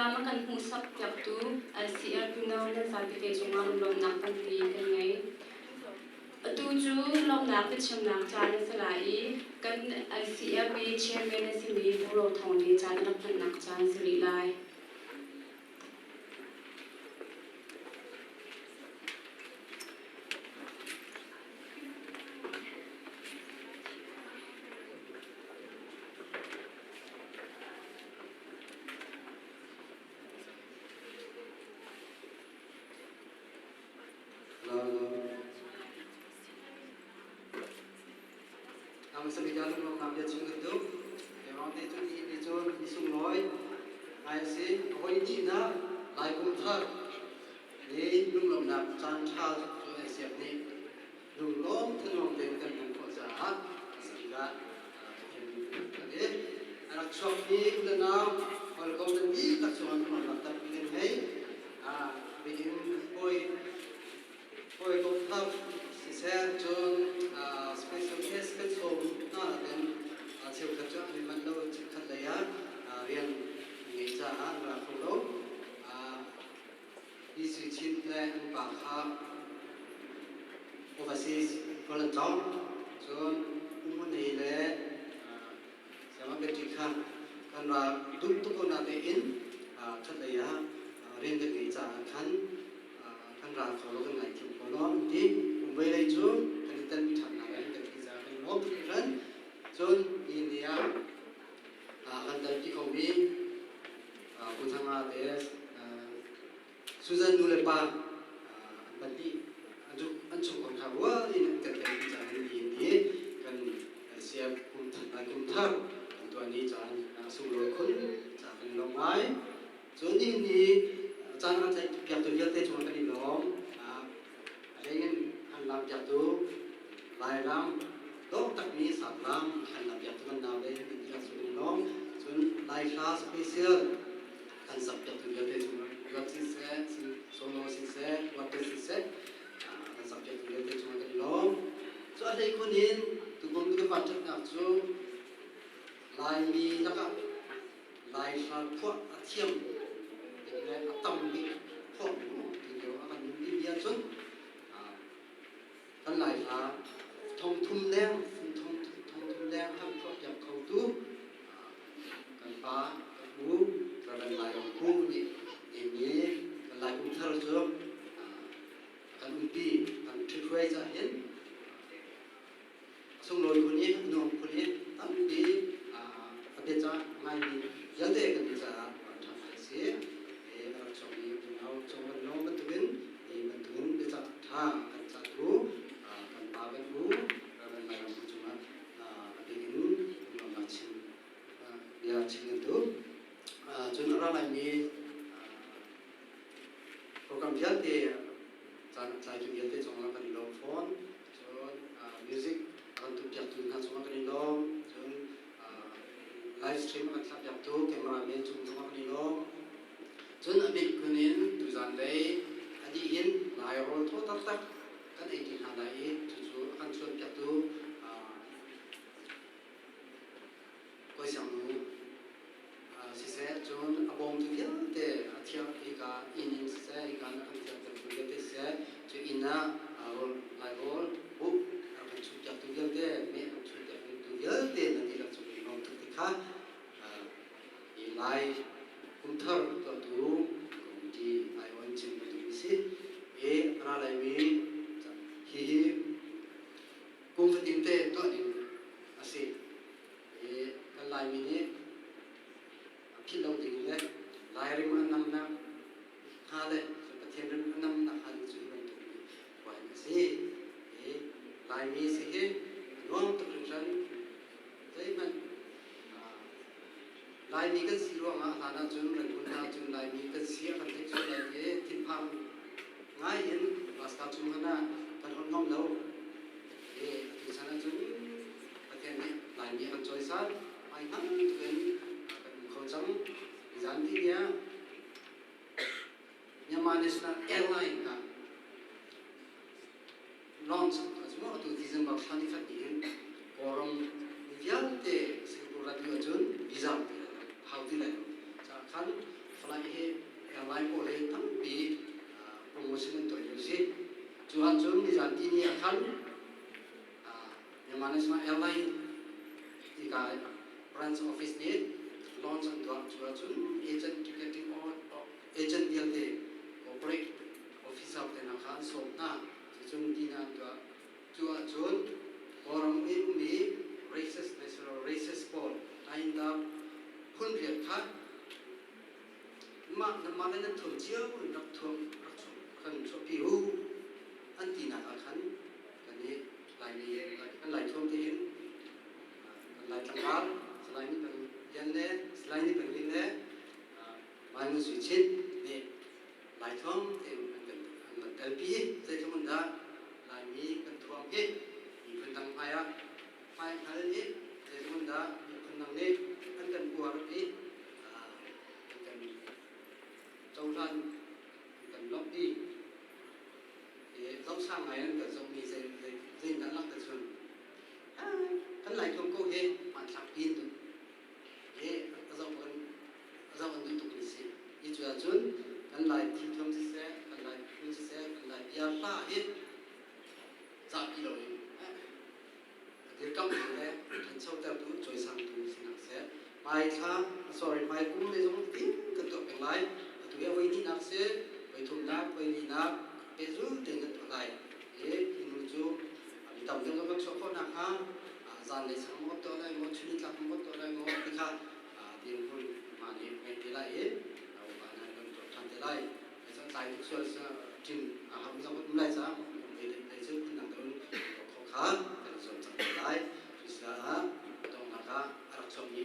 Lam a kan hmuhsak piaktu LCL Pino nan zapi te cungah lunglawmhnak tampi kan ngei. Atu cu lawmhnak biachimnak caan a si lai i kan LCLP chairman a simi Pu Ro Thawng nih caan a rak hmannak caan a si rih lai. Hmasabik ah lunglawmhnak bia chim kan duh. Keimah te cu nihin ni cu ni sunglawi ngai a si. A voi hnihnak Lai kum thar ni lunglawmhnak caan ṭha cu LCF nih lunglawm thinlawm tein kan hman khawh caah hmasabik ah Pathian min kan i a rak chuakmi u le nau hawikom nan dihlak cungah lunglawmhnak tampi kan ngei. Bikin hawi hawikom thar siseh cun special guest kan sawm hna nakin cheukhat cu an i manh lo cheukhat lei ah rian ngei caah an ra kho lo. Hi Sui Chin le an pa kha overseas rawl an cawng. Cun Umuni le Sayama Betty kha kan ra duh tuk ko natein khatlei ah rian kan ngei caah khan kan ra kho lo kan ngaithiam ko lo an ti. Umvei lei cu kan i telpi ṭhan hna lai kan ti caah kan i lawm tuk hringhran. Cun hi ni ah kan telpi khomi Pu Thanga te Susan nu le pa an pahnih an chungkhar kha rual in an kan telpi caah hin nihin ni kan siam kum thar kum thar kan tuah ni caan sunglawi khun ca kan i lawm ngai. Cun nihin ni caan kan tlaih piaktu vialte cungah kan i lawm. A hlei in an lam piaktu Lairam dawh takmi Sapram an lam piaktu kan nau le hin kan kan i lawm. Cun Laihla special kan sak piaktu vialte cungah Luat siseh, solo siseh, Luat siseh, kan sak piaktu vialte cungah kan i lawm. Cu a hlei khun in tukum kan vanṭhatnak cu Laimi lakah Laihla phuah a thiam le a tam bik phuah ti lio a kan um bia cun kan Laihla thongthum leng thongthum leng an phuah piak khotu kan pa kan u Reverend Lai Rong Hu nih ni kan Lai kum thar cu kan umpi kan ṭhithruai cah hin sunglawi phun i nuam phun i tampi a biacah ngaimi vialte kan ti caah ṭha ngai a si. A rak chuakmi unau cung kan lawm bantukin hi bantukin biacah ṭha kan cahtu kan pa kan u Reverend Lairam Bu cungah a bik in lawmnak chim bia chim kan duh. Cun a ra laimi program vialte caan tlaitu vialte cungah kan i lawm fawn. Cun music a kan tumpiaktu hna cungah kan i lawm. Cun live stream a kan thlahpiaktu cameraman cung zongah kan i lawm. Cun a bik kun in tuzan lei a dih hin Lai rawl thaw taktak kan ei ṭi hna lai i cucu a kan chuanpiaktu Kawi Siang Nu siseh cun a bawmtu vialte a thiang hika inn in siseh hika in a kan thiantertu vialte siseh cu inn ah rawl Lai rawl buk a kan chumpiaktu vialte meh a kan chumpiaktu vialte nan dihlak cung i lawm tuk ti kha hi Lai kumthar tuahtu committee aiawh in chim ka duhmi si. Hi a ra laimi hihi kum fatin te tuah ding a si. I kan Laimi nih philh lo ding le Lairim a namnak hnga le Pathian rim a namnak hnga ding cu hi bantuk mi huain a si. I Laimi si hi a nuam tuk hringhran. Zeihmanh Laimi kan si ruangah hlan ahcun Rangoon hna cun Laimi kan si a kan theih sual lai i thinphang ngai in Pastor chung hmanh ah kan holh ngam lo. I atu chan ahcun Pathian nih Laimi a kan cawisan, hmaihngal tukin kan um kho cang. Nizan ti ni ah Myanmar National Airline ah launch a atu December thla ni khat ni hin Kawlram mi vialte Singapore rat duh ahcun visa hau ti lai lo. Caah khan flight hi Airline pawl hi tampi promotion an tuah lio si. Cu ahcun nizan tihni ah khan Myanmar National Airline tika branch office nih launch an tuah. Cu ahcun agent ticketing agent vialte corporate officer te hna kha an sawm hna. Cucun dina an tuah. Cu ahcun Kawlram i ummi racist national racist pawl Tainta phun riat kha mah nanmah le nan thuam cio in rak thuam rak kan chuahpi u an tinak ah khan kan i Laimi kan Lai thuam tein kan Lai tlangval Salai Ni Peng Lian le Salai Ni Peng Ling le Mai Ngun Sui Chin nih Lai thuam tein an kan an kan telpi. Zeitluk in dah Laimi kan thuam hi miphun dang hmai ah hmai hngal i zeitluk in dah miphun dang nih an kan uar i an kan cohlan an kan lawmh i zohsang ngai an kan zohmi zei zei dah lak te cun kan Lai thuam ko hi hmanthlak pin tu hi a zoh kan a zoh an duh tuk mi si. Hi cu ahcun kan Lai thilthuam siseh, kan Lai phun siseh, kan Lai bia hla hi zahpi loin a dirkamhtu le ṭhanchotertu, cawisangtu sinak seh. Hmai thla, sorry, hmai kum le zong tin kan tuah peng lai. Atu hi a voi hnihnak si, voi thumnak, voi linak, pehzul tein kan tuah lai. Hi hnu cu mi tam deuh kan chuah khawh nakhnga zanlei sang maw tuah lai maw, chun nitlak maw tuah lai maw ti kha dirhmun hma nih ngei te lai i upa nan kan tuah ṭhan te lai. Cun tlai tuk sual ṭin a ham zong um lai caah lei lei cu phundang deuh in kho kha kan i zuam cang te lai. Cucaah donghnak ah a rak chuakmi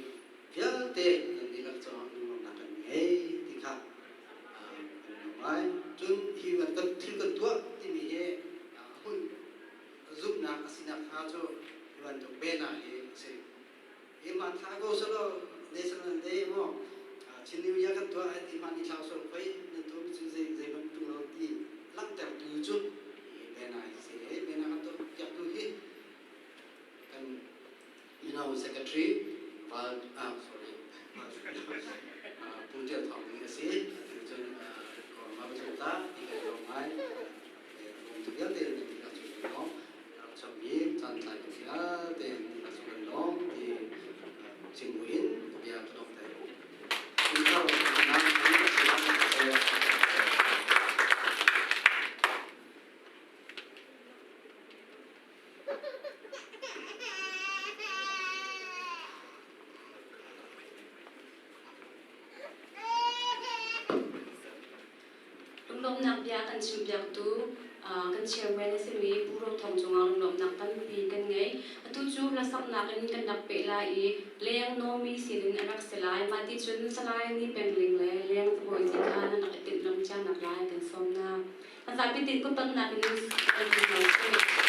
vialte nan dihlak cungah lunglawmhnak kan ngei ti kha kan lung ngai. Cun hi kan thil kan tuah timi hi hun zumhnak a sinak hnga cu hi bantuk bena hi a si. Hi hmanthlak ko selaw national day maw Chin New Year kan tuah ai ti hman i thlau sual khoi nan tuah mi cu zei zei hmanh tung lo ti langhtertu cu bena hi si. Bena kan tuah piaktu hi kan mino secretary Val ah sorry Pu Tial Thawng Ding a si. Cun ma ba ta ti kan lawm ngai. Lawm tu vialte nan dihlak cu kan lawm. Rak chuakmi caan tlai tu vialte nan dihlak cu kan lawm ti chim buin bia ka dong te. Lunglawmhnak bia kan chimpiaktu kan chairman a simi Pu Ro Thawng cungah lunglawmhnak tampi kan ngei. Atu cu hlasaknak in kan rak peh lai i leng nawmi sinin a rak si lai. Mah ti cun Salai Ni Peng Ling le Leng Cabawi ti kha nan rak i timhlamh cianak lai kan sawm hna. A zapi tin kuttonnak in kan hmu hna sih.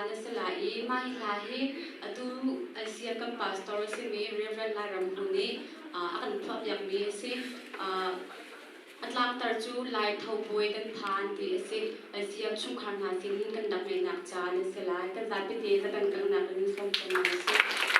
caan a si lai i mah hi hla hi atu ICF kan pastor a simi Reverend Lairam Hu nih a kan phuahpiakmi a si. A tlangtar cu Lai Tho Puai kan phan ti a si. ICF chungkhar hna sin hin kan rak ngeihnak caan a si lai. Kan zapi te zaban kalnak in sawm cang a si.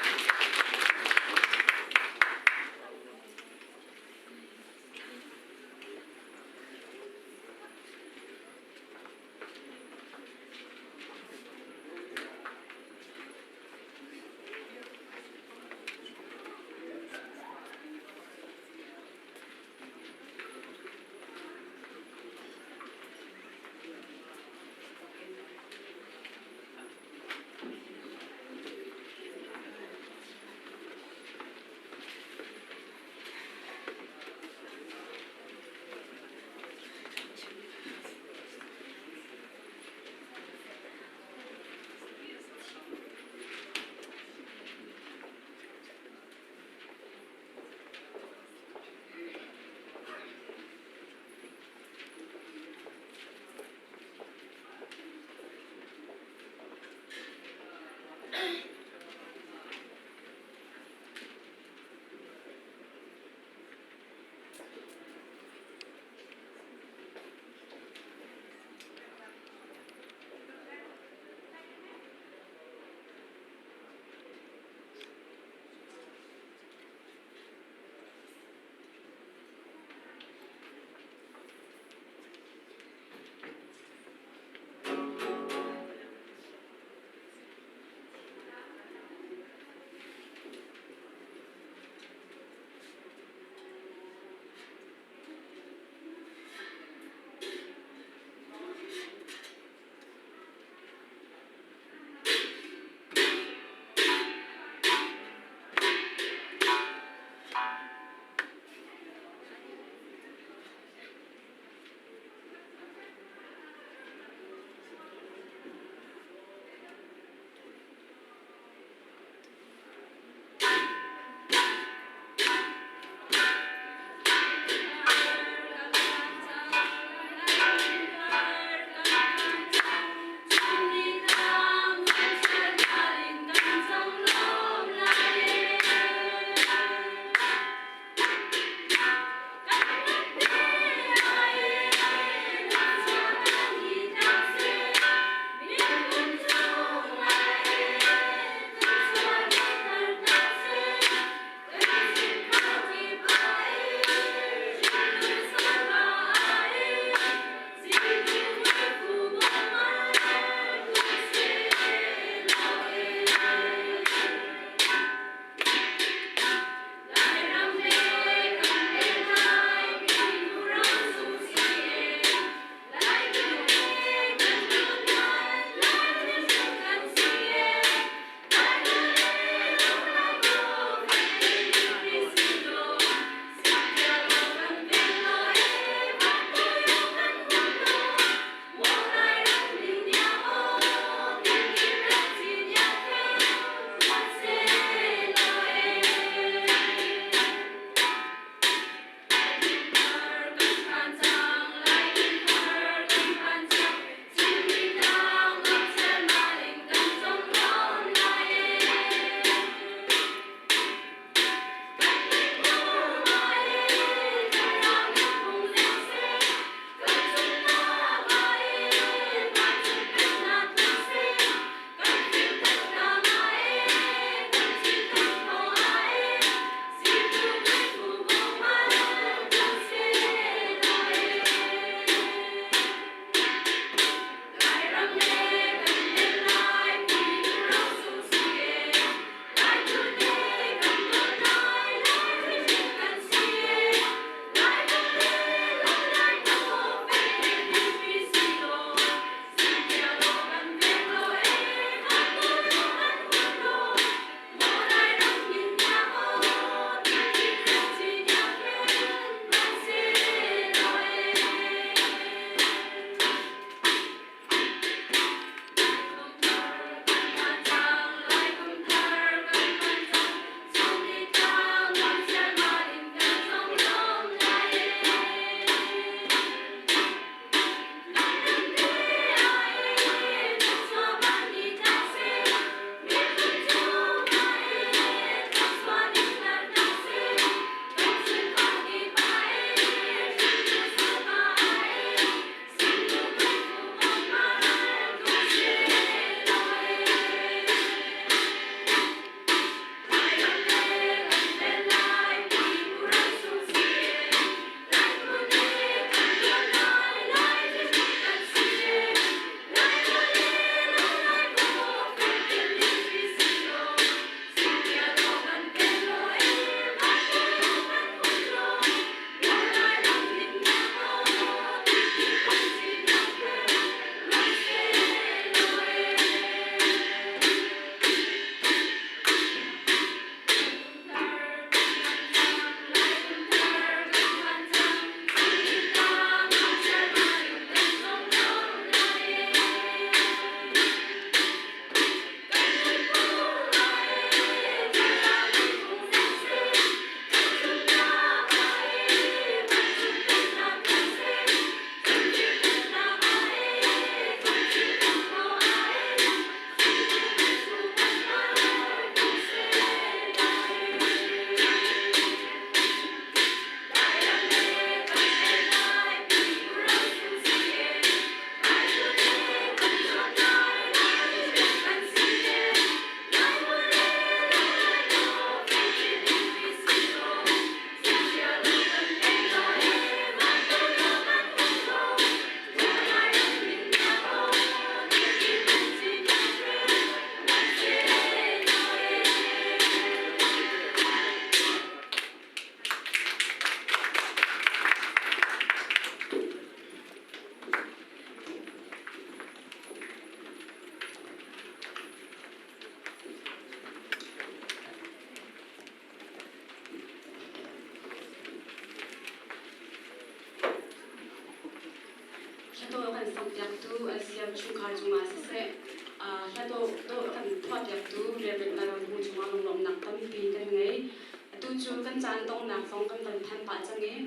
campiaktu LCM chungkhar cungah siseh, hla dawh dawh a kan phuahpiaktu Reverend Laron Hu cungah lunglawmhnak tampi kan ngei. Atu cu kan caan donghnak zong kan van phan pah cang i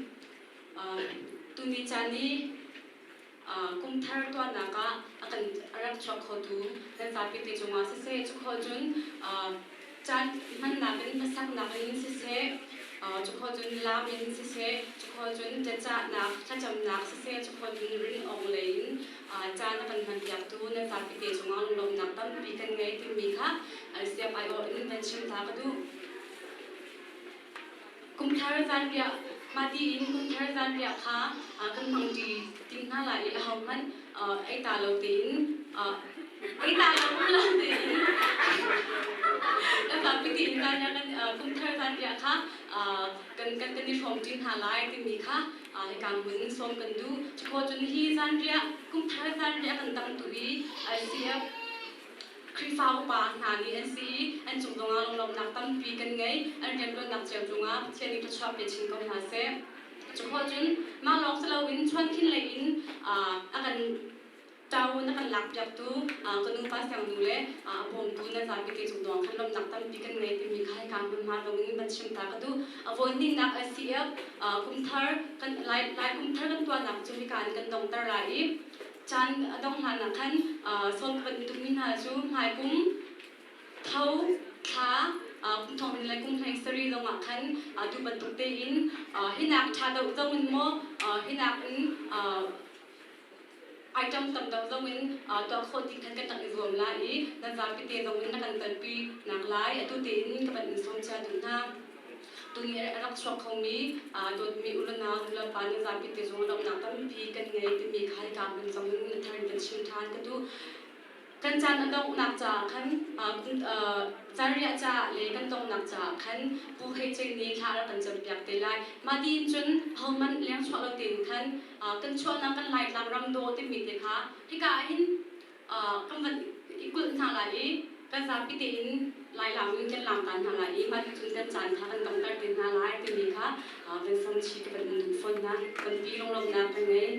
tuni caan i kumthar tuahnak ah a kan a rak chuak khotu nan zapi te cungah siseh, cukhawh cun caan hmannak in hmasaknak in siseh, cukhawh cun lam in siseh, cukhawh cun biacahnak, thlacamnak siseh, cukhawh cun rinawng lei in caan a kan hmanpiaktu nan zapi te cungah lunglawmhnak tampi kan ngei timi kha siap aiawh in van chim ta ka duh. Kumthar zanriah mah tiin kumthar zanriah kha kan hmangṭi ti hna lai i ahohmanh ei ta lo tein ei ta lo um lo tein kan zapi tiin zanriah kan kumthar zanriah kha kan kan kan i hrawmṭi hna lai timi kha hika hmun sawm kan duh. Cukaw cun hi zanriah kumthar zanriah kan dang tu i ICF Khrihfa upa hna nih an si i an cung zongah lunglawmhnak tampi kan ngei. An rianṭuannak cio cungah Pathian nih thluachuah pe chin ko hna seh. Cukhawh cun mah lawng si loin chuankhin lei in a kan ṭaun a kan lakpiaktu ka nupa siangnu le a bawmtu na zapi te cung dawng khan lawmhnak tampi kan ngei timi kha hika hmunhma zong in van chim ta ka duh. A vawi hnihnak ICF kumthar kan lai lai kumthar kan tuahnak cu hika in kan dongter lai i Caan a dongh hlan ah khan sawn ka van duhmi hna cu hmaikum tho thla kum thong le kum hleng sarih zongah khan tu bantuk tein hinak ṭha deuh zong in maw hinak in item tam deuh zong in tuah khawh ding khan kan rak i zuam lai i nan zapi te zong in na kan kalpi nak lai atu tein ka van in sawm chia duh hna. Tuni a rak chuak khomi dawtmi u le nau nu le pa nan zapi te zong lawmhnak tampi kan ngei timi kha hika hmun zong in a thar in kan chim ṭhan ka duh. Kan caan a donghnak caah khan zanriah caah le kan donghnak caah khan Pu Khei Cing nih thla a rak kan campiak te lai. Mah tiin cun hohmanh leng chuah lo tein khan kan chuahnak kan Laitlang ram dawh timi te kha hika ah hin kan van i kulh hna lai i kan zapi tein Lailam in kan lam ta hna lai i mah cun kan caan kha kan dongter te hna lai timi kha van som chih ka van in duh fawn hna. Tampi lunglawmhnak ka ngei.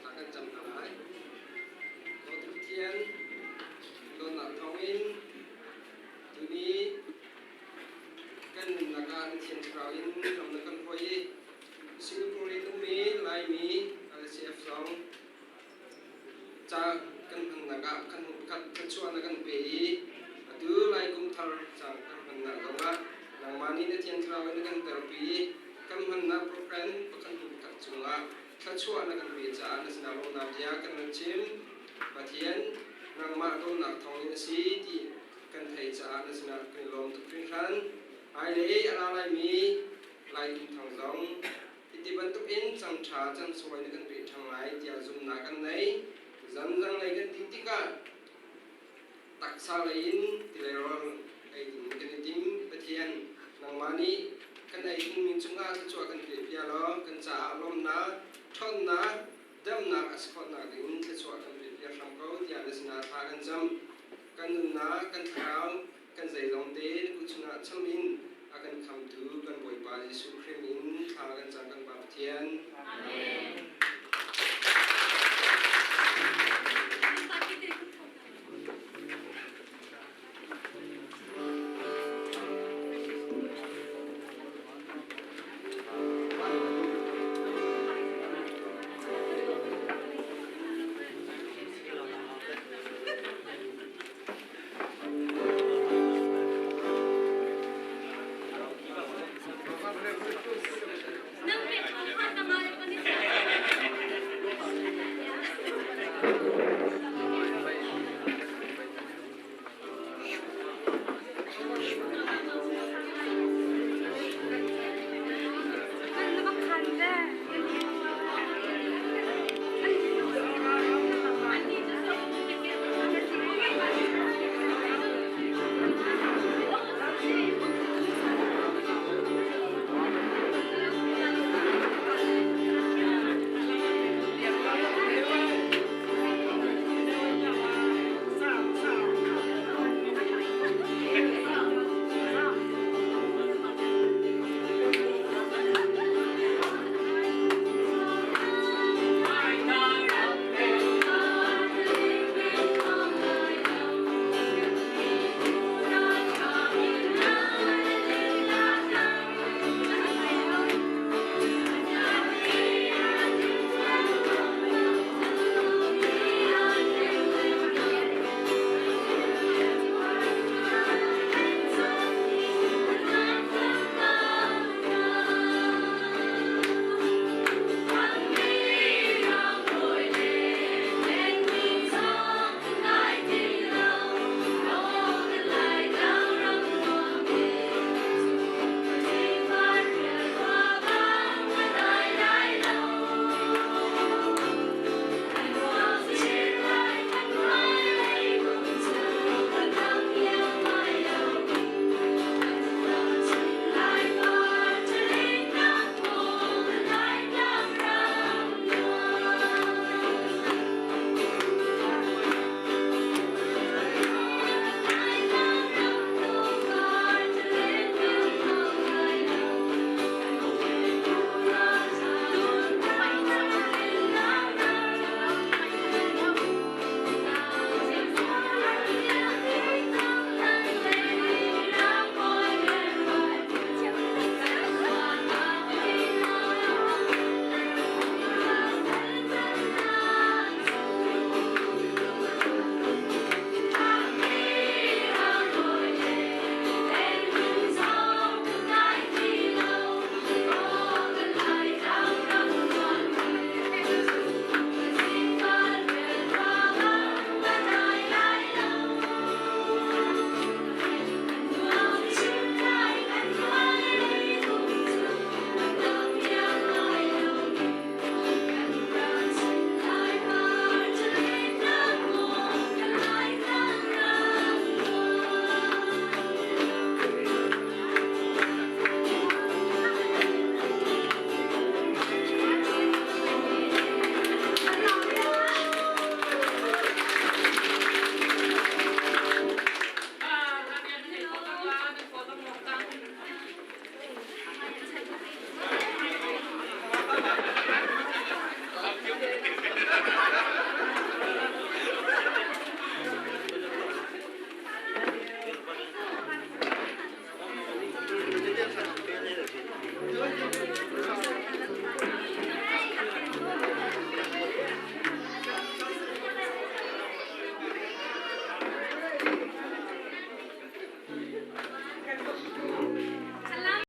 Thla kan cam hna lai. Dawtu Pathian, dawtnak thawngin tuni kan nunnak ah na Thiang Thlarau in lam na kan hruai i Singapore in ummi Laimi LCF zong ca kan hmannak ah kan kan thluachuah na kan pe i atu Lai kum thar ca kan hmannak zongah nangmah nih na Thiang Thlarau in na kan terpi i kan hmannak program pakhat hnu pakhat cungah thluachuah na kan pe caah na sinah lawmnak bia kan rak chim. Pathian, nangmah dawtnak thawngin a si ti kan theih caah na sinah kan i lawm tuk hringhran. Hmailei a ra laimi Lai kum thang zong hiti bantukin cang ṭha cang suai na kan pe ṭhang lai tiah zumhnak kan nei. Zamzang lei kan ti tikah taksa lei in tilei rawl ei ding kan i tim. Pathian, nangmah nih kan ei dingmi cungah thluachuah kan pe bia law kan caah lawmhnak, ṭhawnnak, damnak a si khawhnak ding thluachuah kan pe piak hram ko tiah na sinah thla kan cam. Kan nunnak, kan thlarau, kan zeizong te na kut chungah cham in a kan khamtu kan Bawipa Jesuh Khrih min thla kan cam kan Pa Pathian. Amen.